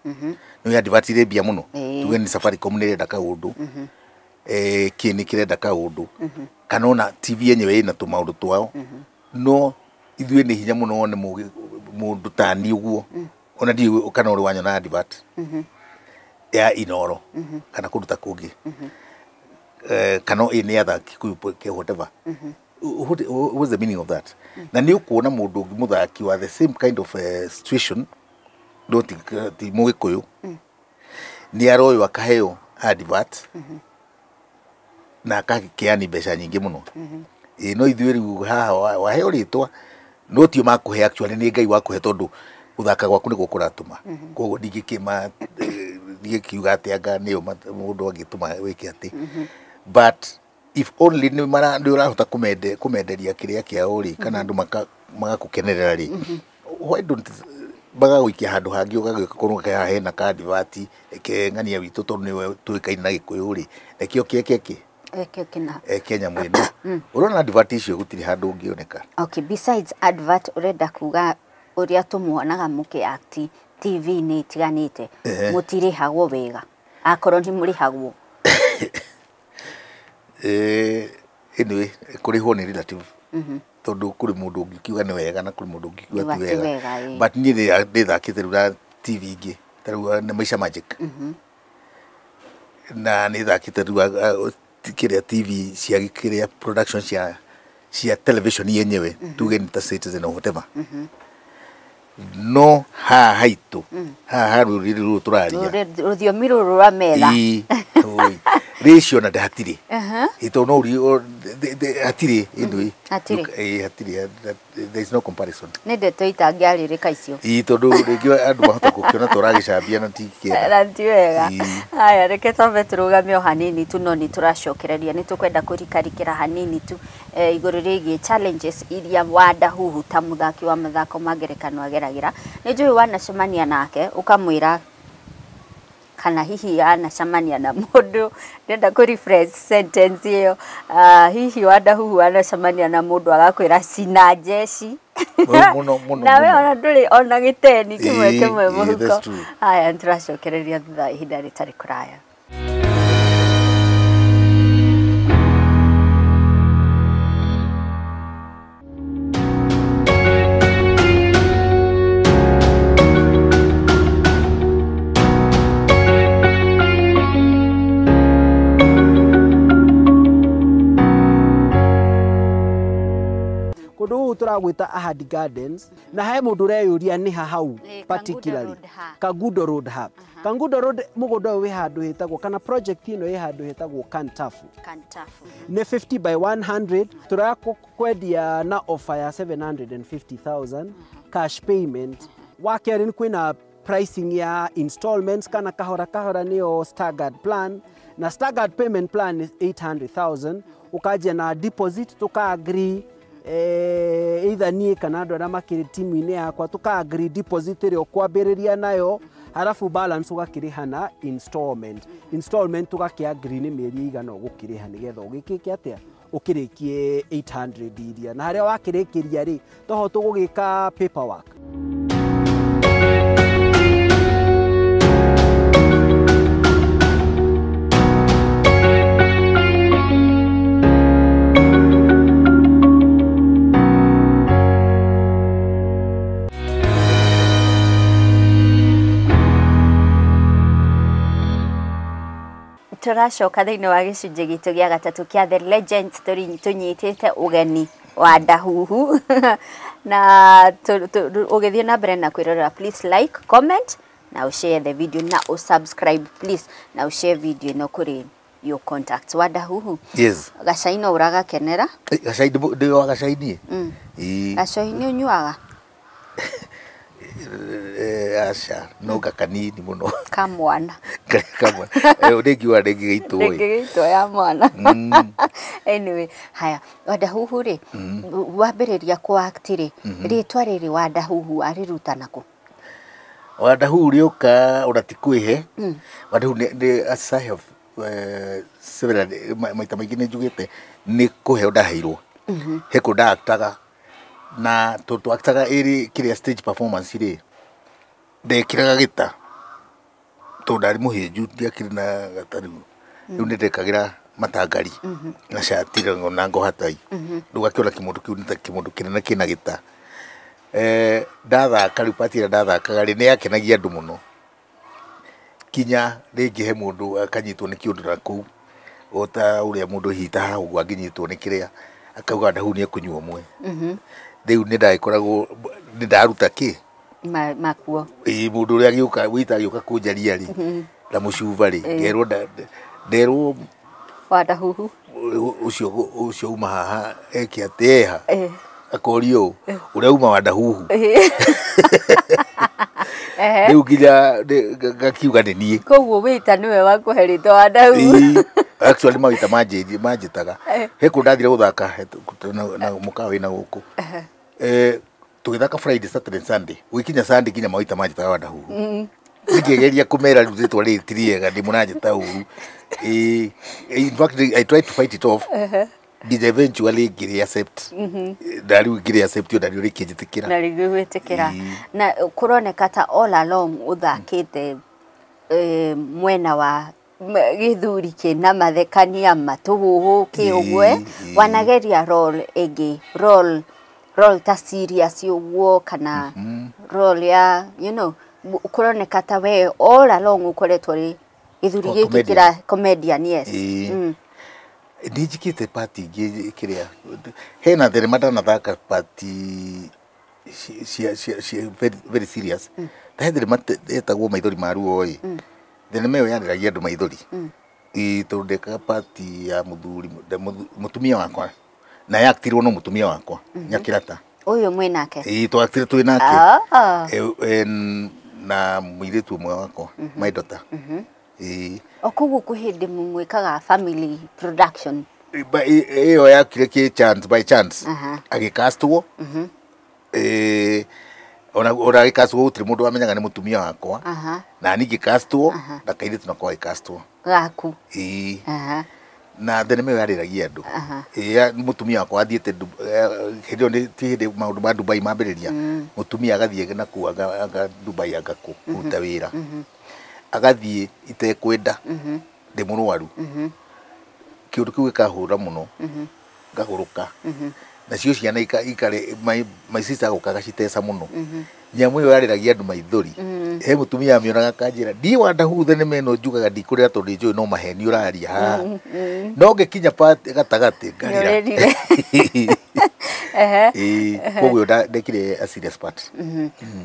Nĩ advert irĩ mbia mũno. Tuge nĩ Safaricom nĩ ĩrenda kaũndũ, kĩ nĩ kĩrenda kaũndũ, kana ona TV yenyewe ĩna tũmaũndũ twao. No ithuĩ nĩ hinya mũno wone mũndũ ta niĩ ũguo, ona ndiũĩ kana ũrĩ wanyona advert ya Inoro kana kũndũ ta kũngĩ, kana ĩ other Kikuyu whatever. What's the meaning of that? Na nĩ ũkuona mũndũ ũngĩ mũthaki wa the same kind of situation, no ti mũgĩkũyũ, nĩ aroywo akaheo advert na akakĩani mbeca nyingĩ mũno. Ĩ no ithuĩ rĩu haha waheo rĩtwa no tio makũhe, actually nĩ Ngai wakũhe, tondũ gũthaka gwaku nĩguo kũratũma. Koguo ndingĩkĩma Ndikiuga atĩ anga nĩyo mũndũ angĩtũma wĩke atĩ, but if only nĩ ũrahota kũmenderia kĩrĩa kĩao rĩ, kana andũ magakũkenerera rĩ, why don't magagũikia handũ hangĩ ũgagĩũka korwo haha hena ka advert eke ng'ania witũ tondũ nĩwe tũĩkaine na Gĩkũyũ rĩ, reke ũkĩ eke kĩ Eke kĩna. Eke nyamũ ĩno. Ũrona advert icio gũtirĩ handũ ũngĩoneka. Okay, besides advert ũrenda kuga ũrĩa tũmuonaga mũkĩ-act TV-inĩ itiganĩte, mũtirĩhagwo wega akorwo nĩ mũrĩhagwo? Anyway, kũrĩhwo nĩ relative, tondũ kũrĩ mũndũ ũngĩkiuga nĩ wega na kũrĩ mũndũ ũngĩkiuga ti wega, but niĩ nĩthakĩte rĩu na TV ingĩ ta rĩu nĩ Maisha Magic, na nĩthakĩte rĩu kĩrĩa TV cia kĩrĩa production cia television yenyewe, tuge nĩ ta Citizen or whatever. No haha haitũ, haha rũrĩrĩ rũrũ tũraria rũthiomi rũrũ rwa metha ratio na hatirĩ, tondũ no hatirĩ anyway, hatirĩ, there is no comparison. Nĩ ndeto itangĩarĩrĩka icio. Ĩĩ, tondũ rĩngĩ andũ mahota gũkĩona ta ũragĩcambia na ti kĩega na ti wega. Haya, reke twambe tũrũgame o hanini tu, no nĩ tũracokereria, nĩ tũkwenda kũrikarikĩra hanini tu igũrũ rĩgiĩ challenges iria Wandahuhu ta mũthaki wa mathako ma ngerekano ageragĩra. Nĩ njũĩ wanacemania nake ũkamwĩra, kana hihi anacemania na mũndũ, ndĩrenda kũ rephrase sentence ĩyo, hihi Wandahuhu anacemania na mũndũ agakwĩra cina jeshi nawe ona ndũrĩ ona gĩteni kĩmwe kĩmwe mũhuko. Haya, nĩ tũracokereria thutha wa ihinda rĩtarĩ kũraya. Tũragwĩta Ahadi Gardens, na he mũndũ ũreyũria nĩ ha hau particularly Kangundo Road ha. Kangundo Road mũgũnda ũyũ wĩ handũ hetagwo, kana project ĩno ĩ handũ hetagwo Kantafu. Nĩ 50 by 100, tũrakwendia na offer ya 750,000 cash payment. Wa kerĩ nĩ kwĩna pricing ya installments kana kahora kahora, nĩyo staggered plan, na staggered payment plan is 800,000. Ũkanjia na deposit tũka agree, either niĩ kana andũ arĩa makĩrĩ timu-inĩ yakwa, tũka agree deposit ĩrĩa ũkwambĩrĩria nayo, halafu balance ũgakĩrĩha na installment. Installment tũgakĩ agree nĩ mĩeri ĩigana ũgũkĩrĩha nĩgetha ũgĩkĩke atĩa, ũkĩrĩkie 800 iria, na harĩa wakĩrĩkĩria rĩ, toho tũgũgĩka paperwork. Tũracoka thĩinĩ wa gĩcunjĩ gitũ gĩa gatatũ kĩa The Legends, tũnyitĩte ũgeni Wandahuhu na ũgĩthiĩ na mbere na kwĩrorera, please like, comment na ũshare the video na ũsubscribe please, na ũshare video ĩno kũrĩ your contacts. Wandahuhu, yes, gacai no ũragakenera? Gacai ndĩ wa gacai niĩ. Gacai nĩ ũnyuaga? Aca, no gakanini mũno. Ka mwana. Ka mwana. Ndĩngiuga ndĩngĩgĩitwo ĩ. Ndĩngĩgĩitwo ya mwana. Anyway, haya, Wandahuhu rĩ, wambĩrĩria kũ act rĩ, rĩtwa rĩrĩ Wandahuhu arĩruta nakũ? Wandahuhu rĩũka ona ti kwĩhe. Wandahuhu nĩ as I have several maita maingĩ nĩ njugĩte nĩ kũheo ndaheirwo. He kũ ndaaktaga na tondũ twaktaga ĩrĩ kĩrĩa stage performance rĩ, ndekĩraga gĩta tondũ ndarĩ mũhĩnju, ndiakĩrĩ na gata rĩu. Rĩu nĩ ndekagĩra matangari na cati na ngoha tai, rĩu ũgakĩona kĩmũndũ kĩu nĩ ta kĩmũndũ kĩnene kĩna gĩta. Ndathaka rĩu part ĩrĩa ndathakaga rĩ, nĩ yakenagia andũ mũno, kinya rĩngĩ he mũndũ akanyitwo nĩ kĩũndũ na kũu, o ta ũrĩa mũndũ hihi ta haha ũguo angĩnyitwo nĩ kĩrĩa akauga Wandahuhu nĩ ekũnyua ũmwe. Rĩu nĩ ndagĩkoragwo nĩ ndaruta kĩ makuo. Ĩĩ, mũndũ ũrĩa agĩũka wĩta agĩũka kũnjaria rĩ na mũcuba rĩ, ngerwo nderwo Wandahuhu ũcio uma haha eke atĩ eha, akorio ũũ ũrĩa uma Wandahuhu. Rĩu nginya ngakiuga nĩ niĩ. Koguo wĩta nĩwe wakũhe rĩtwa Wandahuhu. Actually mawĩta manjĩtaga. He kũndũ ndathire gũthaka na mũkawa wĩna gũkũ. Tũgĩthaka Friday, Saturday, Sunday. Gũgĩkinya Sunday nginya mawĩta manjĩtaga Wandahuhu. Ngĩgeria kũmera rĩu rĩtwa rĩrĩ ti rĩega, ndĩ mũranjĩta ũru. In fact I tried to fight it off. Nginya eventually ngĩrĩ accept. Na rĩu ngĩrĩ accept na rĩu rĩkĩnjĩtĩkĩra. Na rĩngĩ gwĩtĩkĩra. Na kũroneka ta all along ũthakĩte mwena wa gĩthuri kĩna mathekania matũhũhũ kĩ ũguo, wanageria role ĩngĩ, role ta serious ũguo kana role ya you know, kũroneka ta we all along ũkoretwo rĩ gĩthuri gĩkĩ kĩra comedian. Yes. Nĩ njĩkĩte part ingĩ kĩrĩa hena thenema ndanathaka part cia very, very serious. Ta he thenema ĩtagwo Maithori ma Ruo ĩ, thenema ĩyo yarĩragia andũ maithori. Tondũ ndekaga part ya mũthuri, mũtumia wakwa, na yaktirwo no mũtumia wakwa Nyakĩrata. Ũyũ mwĩ nake? Ĩĩ, twaktirĩ twĩ nake na mũirĩtu ũmwe wakwa, my daughter. O koguo kwĩ hĩndĩ mwĩkaga family production? Ĩyo yakire kĩ chance, by chance agĩcastwo. Ona agĩcastwo gũtirĩ mũndũ wamenyaga nĩ mũtumia wakwa. Na niĩ ngĩcastwo na kairĩtu nako gagĩcastwo. Gaku? Ĩĩ. Na thenema ĩyo yarĩragia andũ. Mũtumia wakwa athiĩte hĩndĩ ĩyo, ti hĩndĩ maũndũ ma Dubai mambĩrĩria, mũtumia agathiĩ nakuo anga Dubai anga kũruta wĩra, agathiĩ itekwenda, ndĩ mũrwaru, kĩũndũ kĩu gĩkahũra mũno, ngagũrũka, nacio ciana ikare my sister agoka agaciteca mũno. Nyamũ ĩyo yarĩragia andũ maithori. He mũtumia amĩonaga akanjĩra, niĩ Wandahuhu thenema ĩno njugaga ndikũrĩra tondũ nĩnjũĩ no maheni ũraria haha, no ngĩkinya part gatagatĩ ngarĩra. Koguo ndekire a serious part.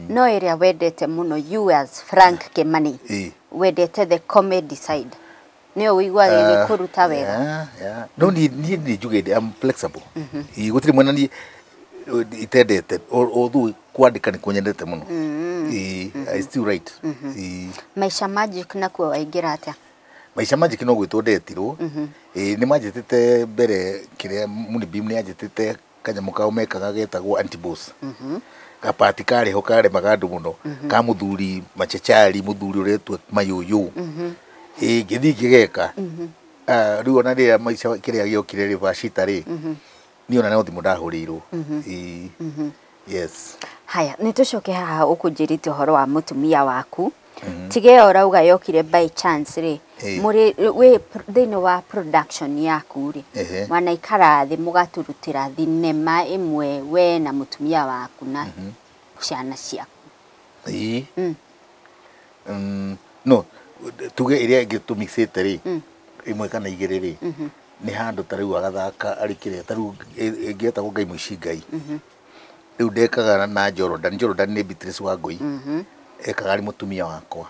No ĩrĩa wendete mũno, you as Frank Kimani, wendete the comedy side, nĩyo ũiguaga ĩgĩkũruta wega? Yeah. No niĩ nĩ njugĩte I'm flexible. Gũtirĩ mwena niĩ itendete, although kwandĩka nĩ kũnyendete mũno. I still write. Maisha Magic nakuo waingĩra atĩa? Maisha Magic no gwĩtwo ndetirwo. Nĩ manjĩtĩte mbere kĩrĩa Moonbeam nĩ anjĩtĩte kanyamũ kao mekaga getagwo Anti-Boss. Gapati karĩ ho karemaga andũ mũno, ka mũthuri machachari, mũthuri ũretua mayũyũ. Ngĩthiĩ ngĩgeka. Rĩu ona rĩrĩa maica kĩrĩa gĩokire rĩ Vashita rĩ, niĩ ona no thimũ ndahũrĩirwo. Yes. Haya, nĩ tũcoke haha ũkũnjĩrĩte ũhoro wa mũtumia waku. Tiga ĩyo ũrauga yokire by chance rĩ, mũrĩ wĩ thĩinĩ wa production yaku rĩ, mwanaikara thĩ mũgaturutĩra thinema ĩmwe we na mũtumia waku na ciana ciaku? Ĩĩ. No tuge ĩrĩa ĩngĩ tũmixĩte rĩ, ĩmwe kana igĩrĩ rĩ, nĩ handũ ta rĩu agathaka arĩ kĩrĩa ta rĩu ĩngĩ etagwo Ngai Mũici Ngai. Rĩu ndekaga na Jordan. Jordan nĩ Beatrice wa Ngũi. Ekaga arĩ mũtumia wakwa.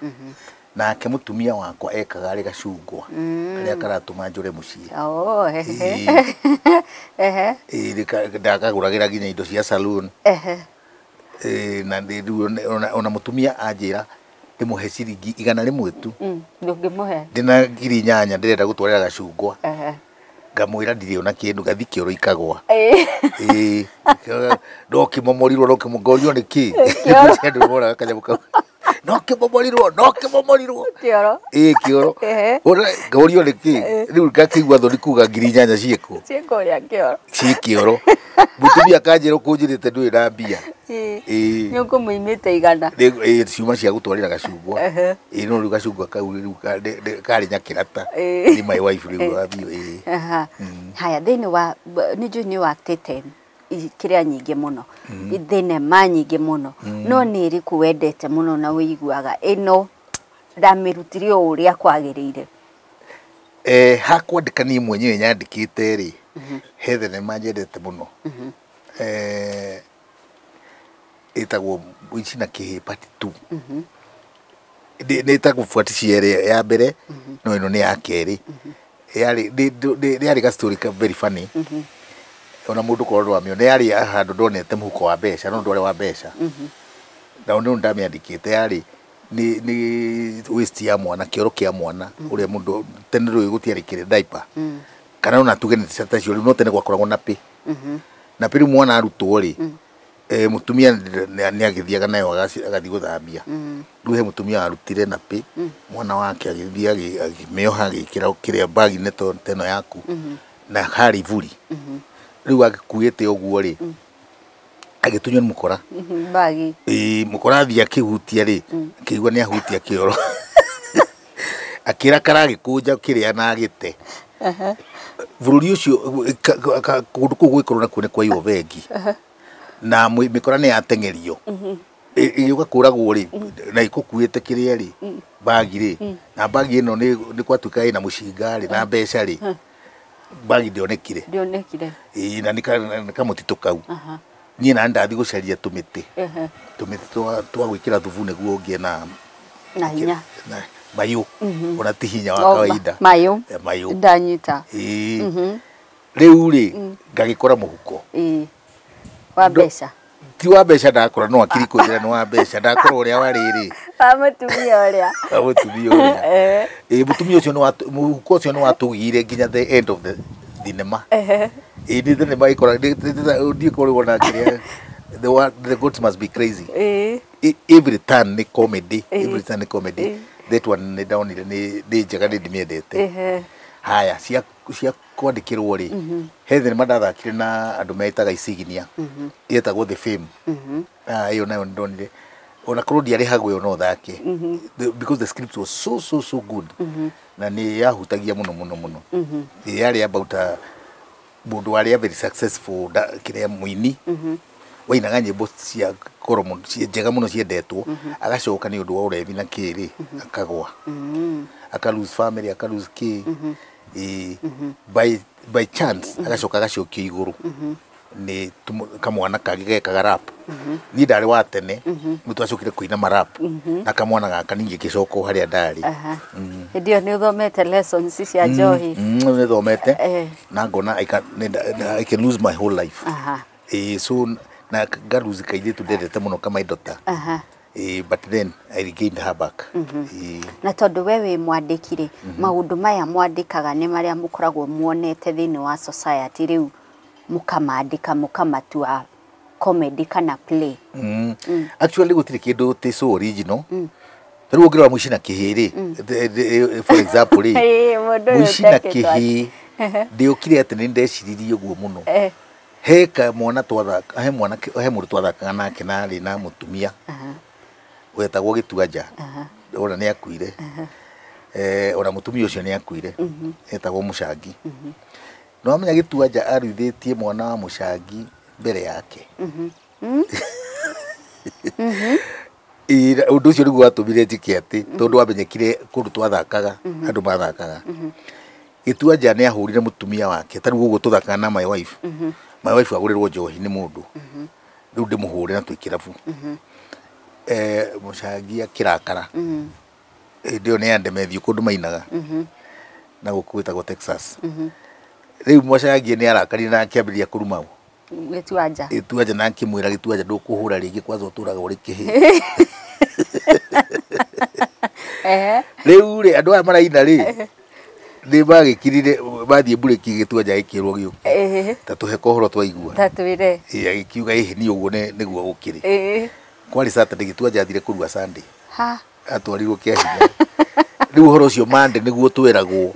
Nake mũtumia wakwa ekaga arĩ gacungwa karĩa karatũma njũre mũciĩ. Ndakagũragĩra nginya indo cia saloon. Na rĩu ona mũtumia anjĩra ndĩmũhe ciringi 100 tu, ndũngĩmũhe? Ndĩna 8,000 ndĩrenda gũtwarĩra gacungwa, ngamwĩra ndirĩ ona kĩndũ, ngathi kĩoro ikagwa. No kĩmomorirwo, no kĩmongorio nĩ kĩ andũ moraga kanyamũ kau, no kĩmomorirwo, no kĩmomorirwo. Kĩoro. Ĩĩ, kĩoro. Ngorio nĩ kĩ rĩu, ngakĩigua thoni kuga 8,000 ciĩkũ. Ciĩkũrĩa kĩoro. Ciĩ kĩoro. Mũtumia akanjĩra ũkũnjĩrĩte ndũrĩ na mbia. Nĩ ũkũmũimĩte 100. Ĩĩ, ciuma cia gũtwarĩra gacungwa. Ĩĩ, no rĩu gacungwa kau rĩu karĩ Nyakĩrata, nĩ my wife rĩu wathiĩ. Ĩĩ. Haya, thĩinĩ wa nĩ njũĩ nĩ waktĩte kĩrĩa nyingĩ mũno, thenema nyingĩ mũno, no nĩ ĩrĩkũ wendete mũno na ũiguaga ĩno ndamĩrutire o ũrĩa kwagĩrĩire? Ha kwandĩka niĩ mwenyewe nyandĩkĩte rĩ, he thenema nyendete mũno ĩtagwo Mũici na Kĩhĩ part 2. Nĩ ĩtagwo Buati cierĩ ya mbere, no ĩno nĩ ya kerĩ. Yarĩ ga story ka very funny, ona mũndũ korwo ndwamĩona. Yarĩ handũ ndonete mũhuko wa mbeca, no ndwarĩ wa mbeca. Na nĩ ndamĩandĩkĩte yarĩ nĩ waste ya mwana, kĩoro kĩa mwana ũrĩa mũndũ tene rĩu gũtiarĩ kĩrĩ diaper. Kana ona tuge nĩ ta cio rĩu, no tene gwakoragwo na pĩ na pĩ. Rĩu mwana arutwo rĩ, mũtumia nĩ agĩthiaga nayo agathiĩ gũthambia. Rĩu he mũtumia warutire na pĩ mwana wake, agĩthiĩ akĩmĩoha, agĩkĩra kĩrĩa bagi-inĩ ta ĩno yaku, na harĩ iburi. Rĩu agĩkuĩte ũguo rĩ, agĩtunywo nĩ mũkora. Bagi. Ĩĩ, mũkora athiĩ akĩhutia rĩ, akĩigua nĩ ahutia kĩoro, akĩrakara, agĩkũnja kĩrĩa na agĩte bũrũri ũcio. Kũndũ kũu gwĩkorwo nakuo nĩ kwaiywo bengi na mĩkora nĩ yateng'erio ĩgĩũka kũragwo rĩ, na ĩkũkuĩte kĩrĩa rĩ, bagi rĩ, na bagi ĩno nĩ gwatuĩka ĩna mũcinga rĩ na mbeca rĩ, bagi ndĩonekire. Ndionekire. Ĩĩ, na nĩ kamũtitũ kau. Niĩ na ndathiĩ gũcaria tũmĩtĩ, tũmĩtĩ twa gwĩkĩra thubu nĩguo ũngĩe na Na hinya. Na mayũ, ona ti hinya wa Oh, kawaida. Mayũ. Mayũ. Ndanyita. Ĩĩ, rĩu rĩ, ngagĩkora mũhuko. Ĩĩ, wa mbeca. Ti wa mbeca ndakora, no akiri kũnjĩra nĩ wa mbeca ndakora ũrĩa warĩ rĩ. Wa mũtumia ũrĩa. Wa mũtumia ũrĩa. Ĩĩ, mũtumia ũcio nĩ mũhuko ũcio nĩ watũgire nginya the end of the thinema. Ĩĩ, nĩ thinema ĩkora ndiĩ kũrĩgwo na kĩrĩa, the one, the Goats Must Be Crazy. Every turn nĩ comedy, every turn nĩ comedy. That one nĩ ndonire nĩ njega, nĩ ndĩmĩendete. Haya, cia kwandĩkĩrwo rĩ, he thinema ndathakire na andũ metaga Isignia, yetagwo The Fame. Ah, ĩyo nayo nĩ ndonire ona korwo ndiarĩhagwo, ĩyo no thake. Because the script was so so so good na nĩ yahutagia mũno mũno mũno. Yarĩ about a mũndũ warĩ a very successful kĩrĩa mũini wainaga nyĩmbo cia koro mũno, njega mũno ciendetwo, agacoka nĩ ũndũ wa ũrevi na kĩrĩ akagwa, aka lose family, aka lose kĩ. Ĩĩ, by chance agacoka agacokio igũrũ nĩ kamwana kangĩ gekaga rap. Niĩ ndarĩ wa tene, nĩ twacokire kũina marap na kamwana gaka, ningĩ ngĩcoka o harĩa ndarĩ. Hĩndĩ ĩyo nĩ ũthomete lessons cia njohi. Nĩ thomete na ngona I can lose my whole life. Ĩĩ, so na ngaruzi kairĩtu ndendete mũno kama daughter. Ĩĩ, but then I regained her back. Ĩĩ. Na tondũ we wĩ mwandĩki rĩ, maũndũ maya mwandĩkaga nĩ marĩa mũkoragwo muonete thĩinĩ wa society, rĩu mũkamandĩka, mũkamatua comedy kana play? Actually gũtirĩ kĩndũ tĩ so original. Ta rĩu ũngĩrora Mũici na Kĩhĩ rĩ, for example rĩ, Ĩĩ, mũndũ ũyũ Mũici na ũtekĩtwo Kĩhĩ ndĩũkire atĩ nĩ ndeciririe ũguo mũno. He kamwana twathaka, he mwana, he mũndũ twathakaga nake na arĩ na mũtumia wetagwo Gĩtuanja, ona nĩ akuire. Ona mũtumia ũcio nĩ akuire, etagwo Mũcangi. No wamenya Gĩtuanja aruithĩtie mwana wa Mũcangi mbere yake. Ĩĩ, na ũndũ ũcio nĩguo watũmire njĩke atĩ tondũ wamenyekire kũndũ twathakaga, andũ mathakaga, Gĩtuanja nĩ ahũrire mũtumia wake. Ta rĩu ũguo tũthakaga na my wife, my wife agũrĩrwo njohi nĩ mũndũ, rĩu ndĩmũhũre na twĩ kĩrabu. Mũcangi akĩrakara. Hĩndĩ ĩyo nĩ ya Ndemethiũ, kũndũ mainaga na gũkũ gwĩtagwo Texas. Rĩu Mũcangi nĩ arakarire na akĩambĩrĩria kũruma Gĩtuanja. Gĩtuanja na akĩmwĩra, "Gĩtuanja, ndũkũhũra rĩngĩ, kwanza ũtũraga ũrĩ kĩhĩ." Rĩu rĩ, andũ aya maraina rĩ, nĩ magĩkirire mathiĩ mburĩki, Gĩtuanja gĩkĩrwo gĩũke ta tũhe kohoro twaigua. Ta twĩre. Ĩĩ, agĩkiuga ĩhĩ niĩ ũguo nĩguo gũkĩrĩ. Kwarĩ Saturday, Gĩtuanja athire kũrua Sunday. Ha. Atwarirwo kĩa hinya. Rĩu ũhoro ũcio mande nĩguo tweragwo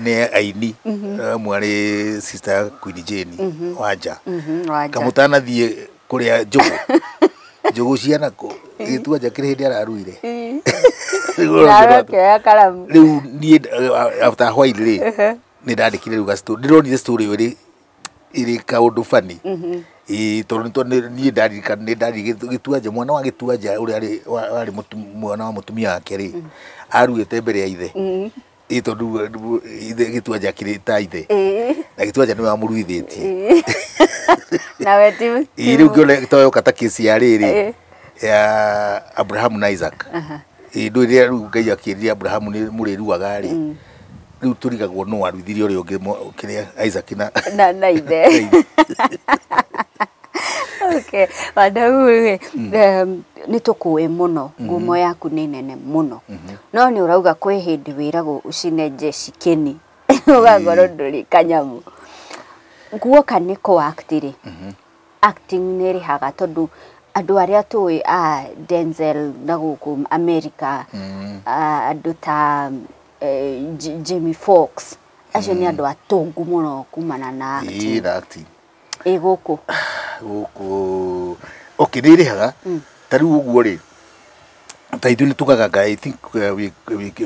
nĩ aini amwe arĩ sister Queen Jane Wanja. Wanja. Kamũtanathiĩ kũrĩa njũgũ njũgũ cianakũ, Gĩtuanja kĩrĩ hĩndĩ araruire. Rĩu ũhoro ũcio Nawe ũkĩoya karamu. Rĩu niĩ after a while rĩ, nĩ ndandĩkire rĩu ga story, ndĩronire story ĩyo ĩrĩ kaũndũ funny. Ĩĩ, tondũ niĩ ndaririkana nĩ ndarĩ Gĩtuanja, mwana wa Gĩtuanja ũrĩa warĩ mwana wa mũtumia wake rĩ, aruĩte mbere ya ithe. Ĩĩ, tondũ rĩu ithe Gĩtuanja akĩrĩ ta ithe na Gĩtuanja nĩwe wamũruithĩtie. Nawe ti Ĩĩ, rĩu ngĩona toyoka ta kesi ya rĩrĩ ya Abrahamu na Isaac. Ĩĩ, ndũĩ rĩrĩa rĩu Ngai akĩrire Abrahamu nĩ mũrĩruaga rĩ, rĩu tũrigagwo no aruithirie ũrĩa ũngĩ kĩrĩa Isaac na na ithe. Okay, Wandau rĩ, Nĩ tũkũĩ mũno, ngumo yaku nĩ nene mũno, no nĩ ũrauga kwĩ hĩndĩ wĩragwo ũcine jeshi kĩni ũgakorwo ndũrĩ kanyamũ. Guoka nĩ kũ act rĩ, acting nĩ ĩrĩhaga? Tondũ andũ arĩa tũĩ a Denzel na gũkũ America, andũ ta Jamie Foxx, acio nĩ andũ atongu mũno kumana na acting. Ĩĩ, na acting. Ĩ gũkũ? Gũkũ, okay, nĩ ĩrĩhaga. Ta rĩu ũguo rĩ, ta ithuĩ nĩ tugaga, I think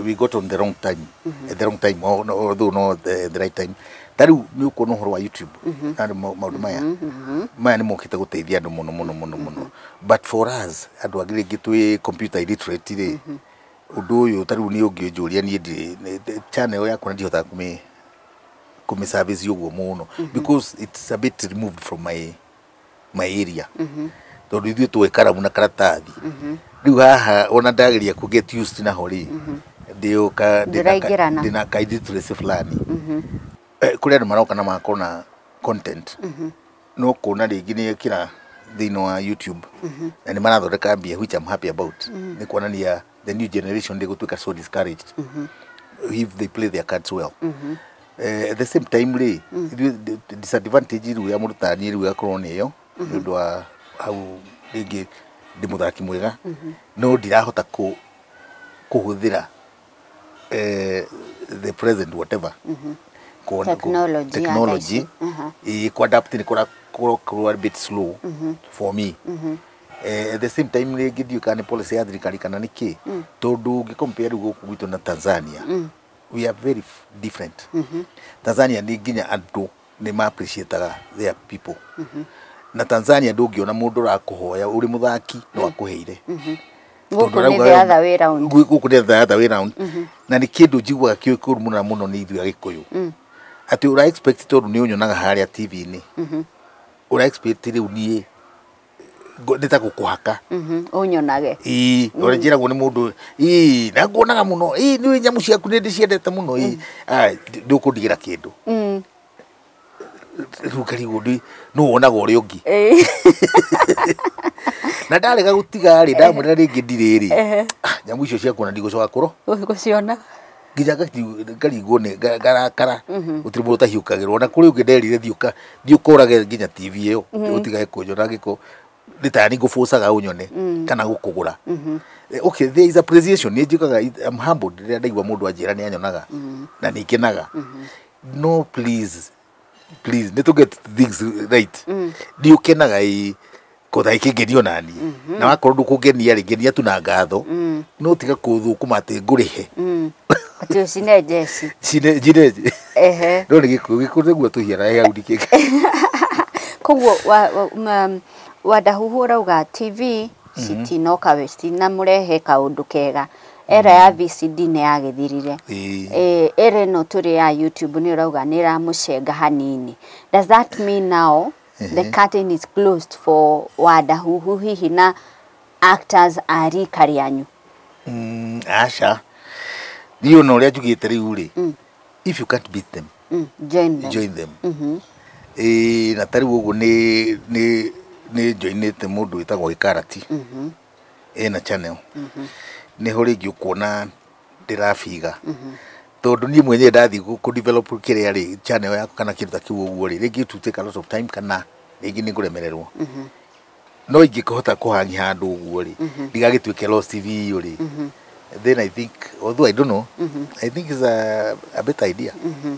we got on the wrong time, at the wrong time, or, no, although not the right time. Ta rĩu nĩ ũkuona ũhoro wa YouTube na maũndũ maya maya nĩ mokĩte gũteithia andũ mũno mũno mũno mũno, but for us andũ angĩ rĩngĩ twĩ computer illiterate rĩ, ũndũ ũyũ ta rĩu nĩ ũngĩnjũria niĩ ndirĩ channel yakwa na ndihotaga kũmĩ service ũguo mũno because it's a bit removed from my area, tondũ ithuĩ tũĩ karamu na karatathi. Rĩu haha ona ndageria kũ get used naho rĩ, ndĩũka Ndũraingĩrana. Ndĩna ka illiteracy fulani. Kũrĩ andũ maroka na magakorwo na content, no kuona rĩngĩ nĩ ekĩra thĩinĩ wa YouTube na nĩ marathondeka mbia, which I'm happy about. Nĩ kuonania the new generation ndĩgũtuĩka so discouraged if they play their cards well. At the same time rĩ, ithuĩ disadvantage rĩu ya mũndũ ta niĩ rĩu ĩgakorwo nĩ ĩyo, nĩ ũndũ wa hau rĩngĩ ndĩ mũthaki mwega no ndirahota kũhũthĩra the present whatever Technology ya thaa technology. ici. Ĩ kũ-adapt nĩ kũrakorwo a bit slow for me. At the same time rĩngĩ ndiũĩ kana nĩ policy ya thirikari kana nĩ kĩ, tondũ ũngĩ compare rĩu gũkũ gwitũ na Tanzania, we are very different. Tanzania nĩ nginya andũ nĩ ma appreciataga their people, na Tanzania ndũngĩona mũndũ ũrakũhoya ũrĩ mũthaki no akũheire. Gũkũ nĩ the other way round. Gũkũ nĩ the other way round, na nĩ kĩndũ njiguaga kĩ kĩũru mũno mũno nĩ ithuĩ Agĩkũyũ, atĩ ũra expect tondũ nĩ ũnyonaga harĩa TV-inĩ, ũra expect rĩu niĩ nĩ ta gũkũhaka. Ũnyonage. Ĩĩ, ũrĩa njĩragwo nĩ mũndũ, ĩĩ, na nguonaga mũno, ĩĩ, nĩ nyamũ ciaku nĩ ndĩciendete mũno, ĩĩ. Ah, ndũkũndigĩra kĩndũ. Rĩu ngarigwo ndĩ nũ wonaga ũrĩa ũngĩ. Na ndarega gũtiga rĩ, ndamwĩra rĩngĩ ndirĩ rĩ. Ah, nyamũ icio ciaku ona ndigũcoka kũro Gũciona. Nginya ngarigwo nĩ ngarakara. Gũtirĩ mũndũ ũtahiũkagĩrwo. Na kũrĩ ũngĩ nderire, thiĩ ũkorage nginya TV ĩyo ũtigage kũnjona, angĩkorwo nĩ tani ngũbũcaga ũnyone kana gũkũgũra. Okay, there is appreciation. Nĩ njĩkaga, I'm humbled rĩrĩa ndaigua mũndũ anjĩra nĩ anyonaga na nĩ ngenaga, no please, please, nĩ tũ get things right. Nĩ ũkenaga, ĩ kotha ĩkĩngenio naniĩ, na wakorwo ndũkũngenia rĩ, ngenia tu na ngatho, no tiga kũthũkũma atĩ ngũrĩhe. Atĩ ũcine njeci. Cine njine. No nĩ gĩkũyũ, gĩkũyũ nĩguo tũhiana hau ndikĩ. Koguo Wandahuhu ũrauga TV citinoka we citinamũrehe kaũndũ kega. Era ya VCD nĩ yagĩthirire. Ĩĩ. Era ĩno tũrĩ ya YouTube nĩ ũrauga nĩ ĩramũcenga hanini. Does that mean now the curtain is closed for Wandahuhu hihi na actors a rika rĩanyu? Aca, niĩ ona ũrĩa njugĩte rĩu rĩ, if you can't beat them, join them. Join them. Ĩĩ, na ta rĩu ũguo nĩ joinĩte mũndũ wĩtagwo Gĩkarati, ena channel, nĩho rĩngĩ ũkuona ndĩrabiga, tondũ niĩ mwenyewe ndathiĩ kũ develop kĩrĩa rĩ, channel yaku kana kĩndũ ta kĩu ũguo rĩ, rĩngĩ it will take a lot of time kana rĩngĩ nĩ ngũremererwo. No ingĩkĩhota kũhangi handũ ũguo rĩ, ndigagĩtuĩke Lost TV ĩyo rĩ, then I think, although I don't know, I think it's a better idea.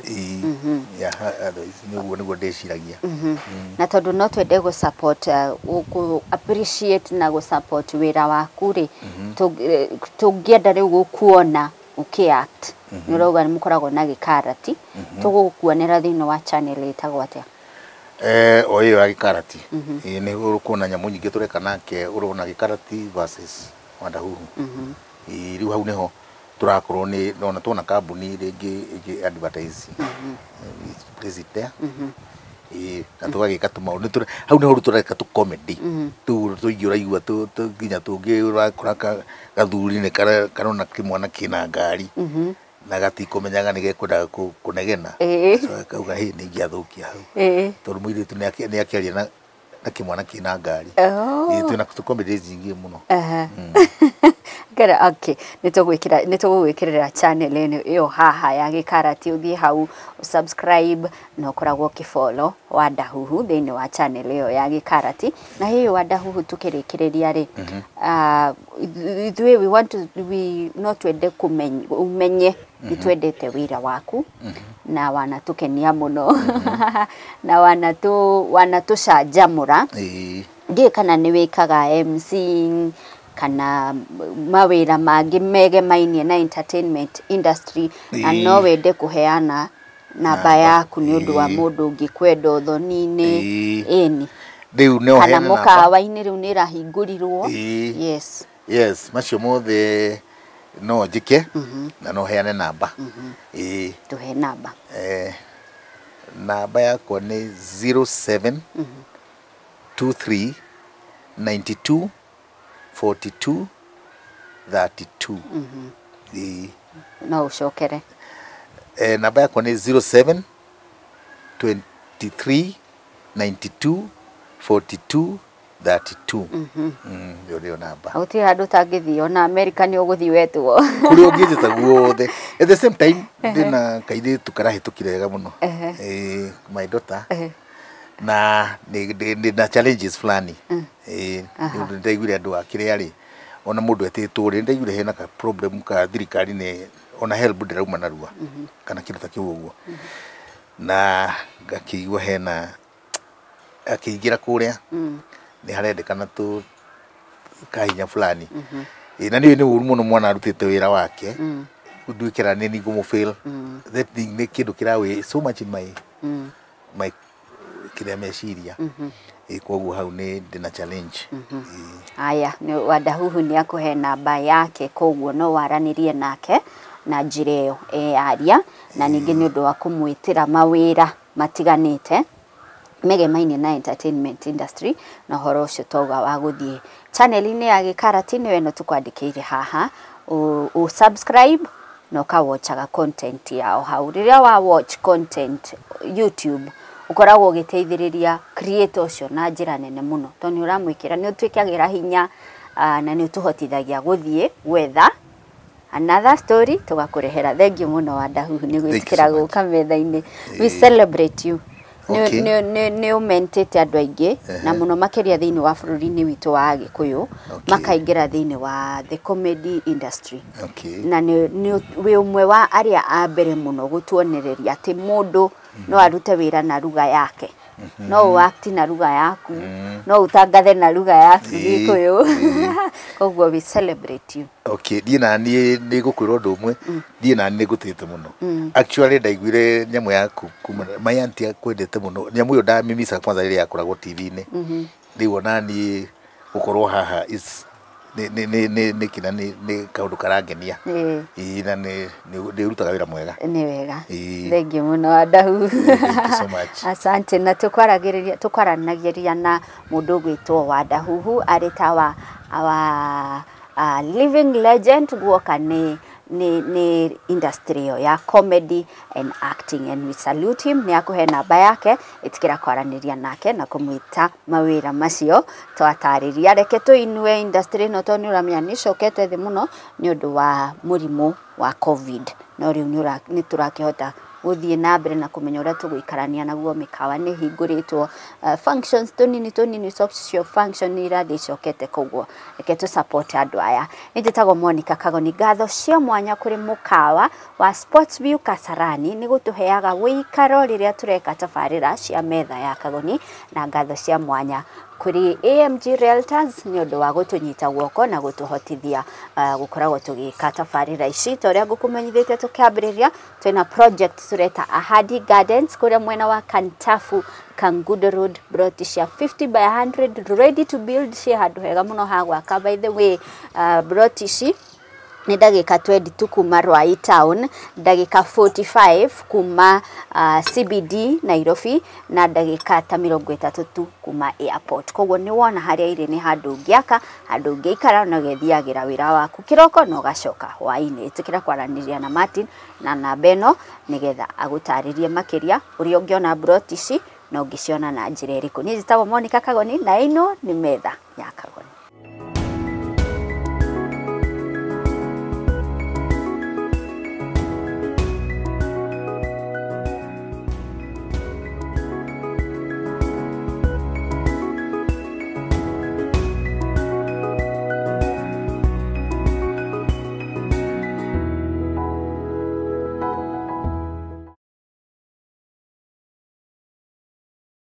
Ĩĩ, yeah, otherwise nĩ ũguo nĩguo ndĩciragia. Na tondũ no twende gũ support, gũ appreciate na gũ support wĩra waku rĩ, tũngĩenda rĩu gũkuona ũkĩ act, nĩ ũrauga nĩ mũkoragwo na Gĩkarati, tũgũkuonera thĩinĩ wa channel ĩtagwo atĩa? O ĩyo ya Gĩkarati. Ĩĩ, nĩ ũkuona nyamũ nyingĩ tũreka nake, ũrona Gĩkarati versus Wandahuhu. Ĩĩ, rĩu hau nĩho tũrakorwo nĩ ona tuona kambuni rĩngĩ ĩngĩ advertise, we place it there. Ĩĩ, na tũgagĩka tũmaũndũ. Hau nĩho rĩu tũreka tũ comedy tũu tũingĩ ũraigua nginya tũngĩ ũrakora gathuri nĩ karona kĩmwana kĩna ngari na gatikũmenyaga nĩ gekwendaga kũnegena. So akauga hĩ, nĩ ingĩathũkia hau, tondũ mũirĩtu nĩ akĩaria na na kĩmwana kĩna ngari. Oh. Ĩĩ, twĩna comedy nyingĩ mũno. Ngara, okay, nĩ tũgũgwĩkĩrĩra channel ĩno ĩyo haha ya Gĩkarati, ũthiĩ hau subscribe na ũkoragwo ũkĩfollow Wandahuhu thĩinĩ wa channel ĩyo ya Gĩkarati. Na hiyo Wandahuhu, tũkĩrĩkĩrĩria rĩ, ithuĩ we want to, we no twende kũmenya ũmenye nĩ twendete wĩra waku na wanatũkenia mũno na wanatũcanjamũra. Ndiũĩ kana nĩ wĩkaga MC kana mawĩra mangĩ megemainie na entertainment industry na no wende kũheana namba yaku nĩ ũndũ wa mũndũ ũngĩkwenda ũthoni-inĩ. Ĩni. Rĩu no kana heane namba. Mũkawa-inĩ rĩu nĩ ĩrahingũrirwo. Yes. Yes, macio mothe no njĩke na no heane namba. Ĩĩ. Tũhe namba. Namba yakwa nĩ 07 23 92 42 32. Ĩĩ. No ũcokere. Namba yakwa nĩ 07 23 92 42 32. Ĩyo nĩyo namba. Gũtirĩ handũ ũtangĩthiĩ, ona Amerika nĩ ũgũthiĩ wetwo. Kũrĩa ũngĩnjĩta guothe. At the same time, ndĩna kairĩtu karahĩtũkire wega mũno. My daughter, na nĩ na challenges fulani. Nĩ ũndũ nĩndaiguire andũ a kĩrĩa rĩ, ona mũndũ etĩtwo rĩ, nĩndaiguire hena ka problem ka thirikari, nĩ ona help ndĩrauma narua kana kĩndũ ta kĩu ũguo, na ngakĩigua hena akĩingĩra kũrĩa nĩ harendekana tũ kahinya fulani. Ĩ, na nĩ ũru mũno mwana arutĩte wĩra wake nduĩke nĩ nĩ ngũmũ that thing, nĩ kĩndũ kĩrawe so much in my kĩrĩa meciria. Ĩ, koguo hau nĩ ndĩna challenge. Ĩ. Aya, nĩ Wandahuhu nĩ akũhe namba yake, koguo no waranĩrie nake na njĩra ĩyo eyaria, na ningĩ nĩ ũndũ wa kũmwĩtĩra mawĩra matiganĩte megemainie na entertainment industry. Na ũhoro ũcio twauga wa gũthiĩ channel-inĩ ya Gĩkarati nĩyo ĩno tũkwandĩkĩire haha, ũ subscribe na ũkawatchaga content yao hau. Rĩrĩa wa watch content YouTube, ũkoragwo ũgĩteithĩrĩria creator ũcio na njĩra nene mũno, tondũ nĩ ũramwĩkĩra, nĩ ũtwĩkagĩra hinya, na nĩ ũtũhotithagia gũthiĩ gwetha another story tũgakũrehera. Thank you mũno, Wandahuhu, nĩ gwĩtĩkĩra so much. gũka metha-inĩ. We celebrate you. Nĩ ũmentĩte andũ aingĩ na mũno makĩria thĩinĩ wa bũrũri-inĩ witũ wa Agĩkũyũ, makaingĩra thĩinĩ wa the comedy industry, na nĩ wĩ ũmwe wa arĩa a mbere mũno gũtuonereria atĩ mũndũ no arute wĩra na lugha yake, no ũakti na lugha yaku, no ũtangathe na lugha yaku Gĩkũyũ. Koguo we celebrate you. Okay, niĩ na niĩ nĩ ngũkwĩra ũndũ ũmwe, niĩ na nĩ ngũtĩte mũno. Actually, ndaiguire nyamũ yaku kuma my auntie akwendete mũno, nyamũ ĩyo ndamĩmica kwanza rĩrĩa yakoragwo TV-inĩ. Rĩu ona niĩ gũkorwo haha is nĩ kĩna nĩ kaũndũ karangenia. Ĩĩ, na nĩ ũrutaga wĩra mwega. Nĩ wega. Ĩĩ. Thank you mũno, Wandahu. Thank you so much. Asante. Na tukwaragĩrĩria tukwaranagĩria na mũndũ ũgwĩtwo Wandahuhu, arĩ ta wa our living legend guoka nĩ industry ĩyo ya comedy and acting, and we salute him. Nĩ akũhe namba yake, ĩtĩkĩra kwaranĩria nake na kũmwĩta mawĩra macio twatarĩria. Reke tũinue industry ĩno, tondũ nĩ ũramenya nĩ ĩcokete thĩ mũno nĩ ũndũ wa mũrimũ wa COVID, no rĩu nĩ tũrakĩhota gũthiĩ na mbere na kũmenya ũrĩa tũgũikarania naguo. Mĩkawa nĩ ĩhingũrĩtwo, functions tũnini tũnini, social function nĩ irathiĩ icokete, koguo reke tũ support andũ aya. Nĩ njĩtagwo Monica Kagoni. Ngatho cia mwanya kũrĩ mũkawa wa Sports View Kasarani nĩ gũtũheaga wĩikaro rĩrĩa tũreka tabarĩra cia metha ya Kagoni, na ngatho cia mwanya kũrĩ AMG Realtors nĩ ũndũ wa gũtũnyita guoko na gũtũhotithia gũkoragwo tũgĩka tabarĩra ici. Ta ũrĩa ngũkũmenyithĩtie tũkĩambĩrĩria, twĩna project tũreta Ahadi Gardens kũrĩa mwena wa Kantafu, Kangundo Road, plot cia 50 by 100 ready to build, ciĩ handũ hega mũno ha gwaka. By the way, plot ici nĩ ndagĩka 22 kuma Ruai town, ndagĩka 45 kuma CBD Nairobi, na ndagĩka ta 30 tu kuma airport. Koguo nĩ wona harĩa irĩ, nĩ handũ ũngĩaka, handũ ũngĩikara na ũgethiagĩra wĩra waku kĩroko na ũgacoka hwaĩ-inĩ. Ĩtĩkĩra kwaranĩria na Martin na namba ĩno nĩgetha agũtarĩrie makĩria ũrĩa ũngĩona plot ici. Na ũngĩciona na njĩra ĩrĩkũ? Niĩ njĩtagwo Monica Kagoni na ĩno nĩ metha ya Kagoni.